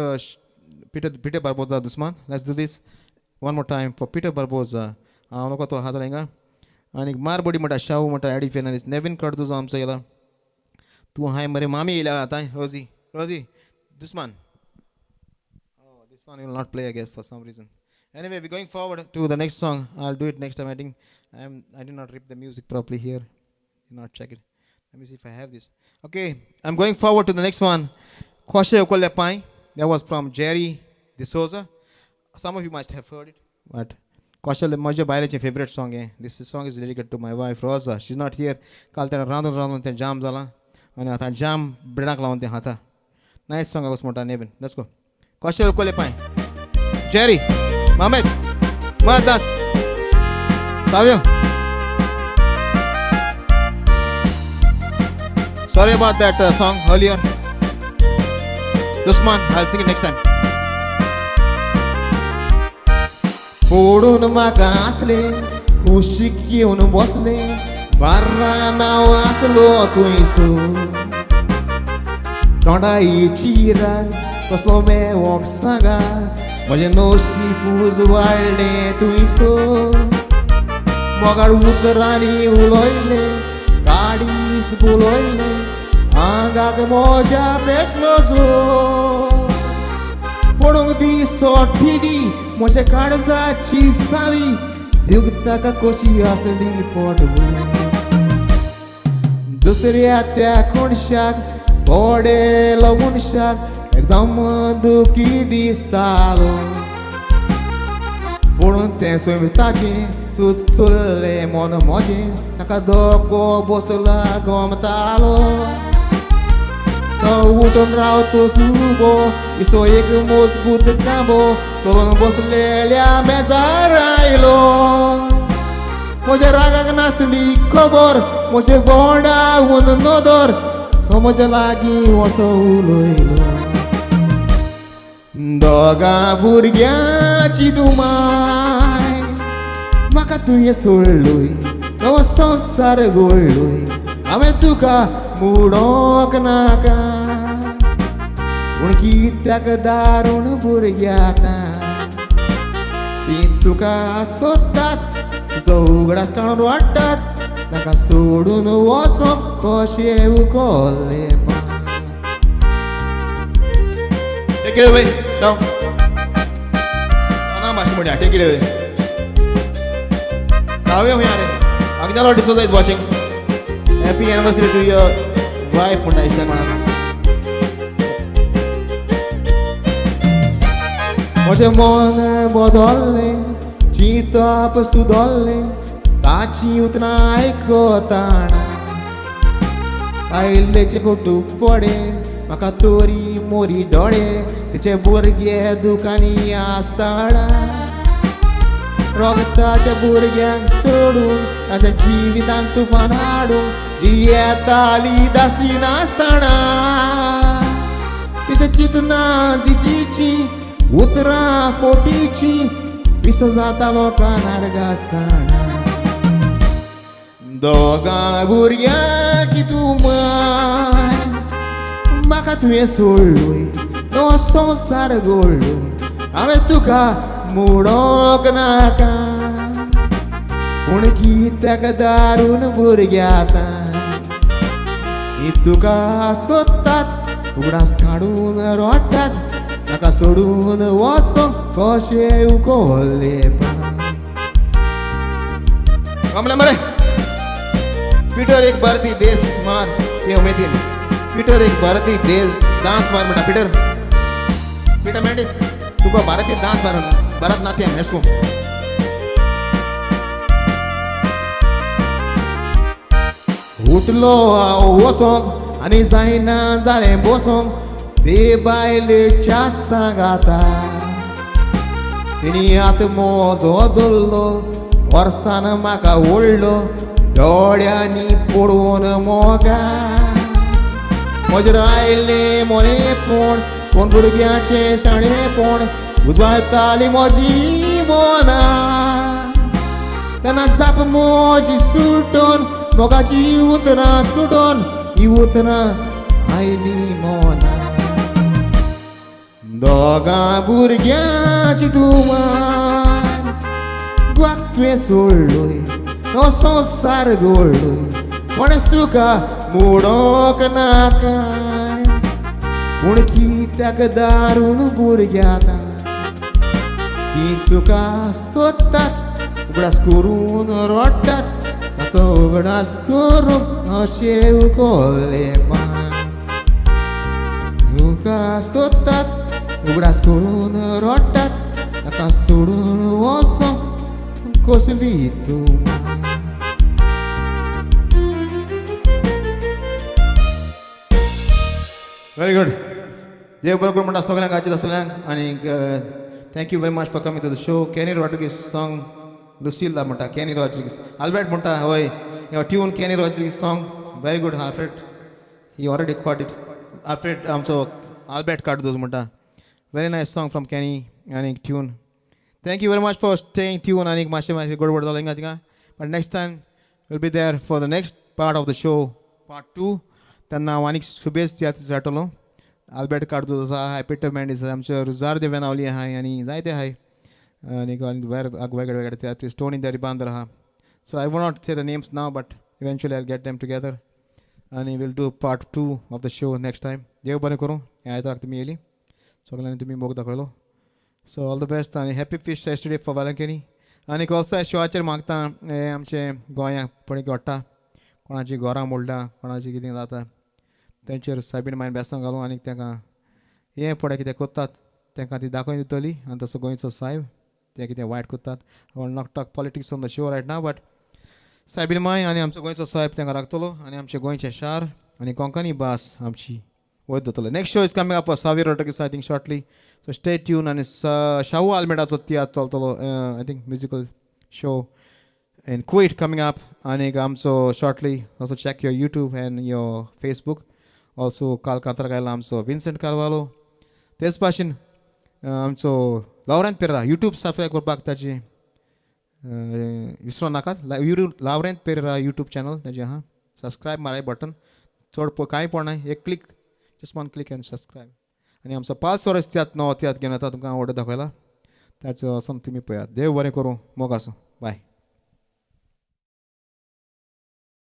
Peter Barboza Dusman. Let's do this one more time for Peter Barboza. हांव नको तो आहा जाल्यार हिंगा आनी मारबडी म्हणटा शाहू म्हणटा एडी फेर्नांडीस नेवीन कार्दोजो आमचो येयला. तूं हांय मरे मामी येयल्या आतां रोजी रोजी दुस्मान. Oh, this one will not play, I guess, for some reason. Anyway, we're going forward to the next song. I'll do it next time. I think I did not rip the music properly here. Did not check it. Let me see if I have this. Okay, I'm going forward to the next one. Kwashe Okole Pai. That was from Jerry D'Souza. Some of you must have heard it, but Kwashe म्हज्या बायलेचें favorite song आहे. This song is dedicated to my wife Rosa. She's not here. काल तेणें रांदून रांदून तें जाम जालां आनी आतां जाम ब्रेडाक लावन तें खाता. Nice song आगोस म्हणटा नेबीन. Let's go. Kwashe Okole Pai. Jerry, Mamet, Madas, Savio. Sorry about that song earlier. Dusman, I'll sing it next time. पडून म्हाका आसलें कुशीक येवन बसलें बार्रान हांव आसलो थंयसर तोंडाची राग कसलो मेवोक सांगा म्हजें नशीब उजवाडलें थंयसर मोगाळ उतरांनी उलयलें काडीस बुलयलें आंगाक म्हज्या पेटलो जोर पडूंक दिसो टिवी म्हज्या काळजाची चावी दिवंक ताका कशी आसली पोटभर दुसऱ्या त्या कोणशाक पडेलो मनशाक एकदम दुखी दिसतालो पळोवन तें सैमताचें चुचुल्लें मन म्हजें ताका धोको बसला गमतालो तो उठून रावतो उबो इसो एक मजबूत कांबो चलोन बसलेल्या मेजार आयलो म्हज्या रागाक नासली खबर म्हजे बोंडावन नदर तो म्हज्या लागीं असो उलयलो दोगां भुरग्यांची तूं माय म्हाका तुवें सोडलोय नवो संवसार घडलोय हांवें तुका मोडोंक नाका पूण कित्याक दारूण भुरग्यां आतां तीं तुका सोदतात तुजो उगडास काडून वाडटात ताका सोडून वचोंक कशें उखल्लें पांय. Take it away. Ciao. ना भाशे म्हणया. Take it away. Savio खंय रे? Agnelo D'Souza is watching. Happy anniversary to your wife म्हणटा दिसता कोणाक. म्हजें मन बदल्लें चिंतप सुदल्लें ताचीं उतरां आयकताना बायलेचें कुटूब पडे म्हाका तोरी मोरी डोळे तिचे भुरगे दुकानी आसतना रगताच्या भुरग्यांक सोडून ताच्या जिवितांत तुफान हाडून जियेताली दासती नासतना तिच्या चिंतनां जिजीची उतरां फोटीची पिसो जातालो कानार गाजताना दोगां भुरग्यांची तूं माय म्हाका तुवें सोडलोय नवो संवसार घडलोय हांवें तुका मोडोंक नाका पूण कित्याक दारून भुरग्यां आतां ती तुका सोदतात उगडास काडून रोडटात म्हाका सोडून वचोंक कशें उकोलें. कमला मरे पिटर एक भारतीय देश मार हे उमेदीन पिटर एक भारतीय देश डांस मार म्हणटा. पिटर, पिटर मेंडिस, तुका भारतीय डांस मार, भरतनाट्यम येसको. उठलो हांव वचोंक आनी जायना जालें बसोंक ते बायलेच्या सांगाता. तिणी हात म्हजो धरलो, वर्सान म्हाका ओडलो, दोळ्यांनी पळोवन मोगा म्हजेर आयलें मोनेपण, कोण भुरग्याचें शाणेपण उजवाडटाली म्हजी मनां. तेन्ना जाप म्हजी सुटोन मोगाची उतरां सुटोन ही उतरां आयली मना. दोगां भुरग्यांची तूं माय, गोवाक तुवें सोडलोय, हो संवसार घोळलोय, कोणेच तुका मोडोंक नाकाय, पूण कित्याक दारून भुरग्यां ती तुका सोदतात, उगडास करून रडटात, ताचो उगडास करून अशें उकोलें. तुका सोदतात, उगडास करून रडटात, ताका सोडून वचोंक कसली तूं. Very good. देव बरें करूं म्हणटा सगळ्यांक आयचे सगळ्यांक आनी thank you very much for coming to the show. Kenny Rodrigues song Lucilla म्हणटा कॅनी रॉड्रिगीस. आल्बर्ट म्हणटा हय, your tune Kenny Rodrigues song, very good. Alfred, he already caught it. Alfred आमचो आल्बर्ट कार्दोज म्हणटा very nice song from Kenny आनी tune. Thank you very much for staying tune. आनी मातशें मातशें गडबड जालो हिंगा थिंगा, but next time will be there for the next part of the show, part two. तेन्ना हांव आनीक शुभेच तियात्र जातलो. आल्बर्ट कार्दोज आसा, पिटर मेंडीस आसा, आमचे रुजार दे वेनावली आहाय आनी जायते आहाय आनी वेगळे वेगळे तियात्र, स्टोनी the Ribandar आहा. So I won't say the names now, but eventually I get them together आनी we'll do part two of the show next time. देव बरें करूं. ह्या आयताराक तुमी येयली, सगळ्यांनी तुमी मोग दाखयलो. सो ऑल the best आनी happy feast yesterday for Velankanni. आनी ऑल्सो शोआचेर मागता, हें आमचें गोंयांक पळय घडटा, कोणाची घरां मोडल्या, कोणाची कितें जाता, तेंचेर सायबीण मायन बेसां घालून आनी तांकां हें फुडें कितें करतात तांकां ती दाखोवन दितली. आनी तसो गोंयचो सायब ते कितें वायट करतात, I not talk politics on the show right now, but सायबीण my आनी आमचो गोंयचो सायब तांकां राखतलो आनी आमचें गोंयचें शार आनी कोंकणी भास आमची वयर दवरतलो. Next show is coming up, Savio Rodrigues, I think shortly, so stay tune. आनी शाहू आल्मेडाचो तियात्र चलतलो, I think musical show in Kuwait coming up. आनी आमचो shortly also check your YouTube and your Facebook also. काल कांतार गायला आमचो विन्संट कार्वालो. तेच भाशेन आमचो लावरेंत पेरेरा, यूट्यूब सबस्क्रायब करपाक ताची विसरो नाकात. YouTube Laurent Pereira YouTube channel ताजें आहा. सबस्क्रायब माराय बटन, चड कांय पडना, एक click, just one click and subscribe. आनी आमचो पांच वर्स तियात्र, नवो तियात्र घेवन येता, तुमकां ऑर्डर दाखयला, ताचो वचोन तुमी पळयात. देव बरें करूं, मोग आसूं.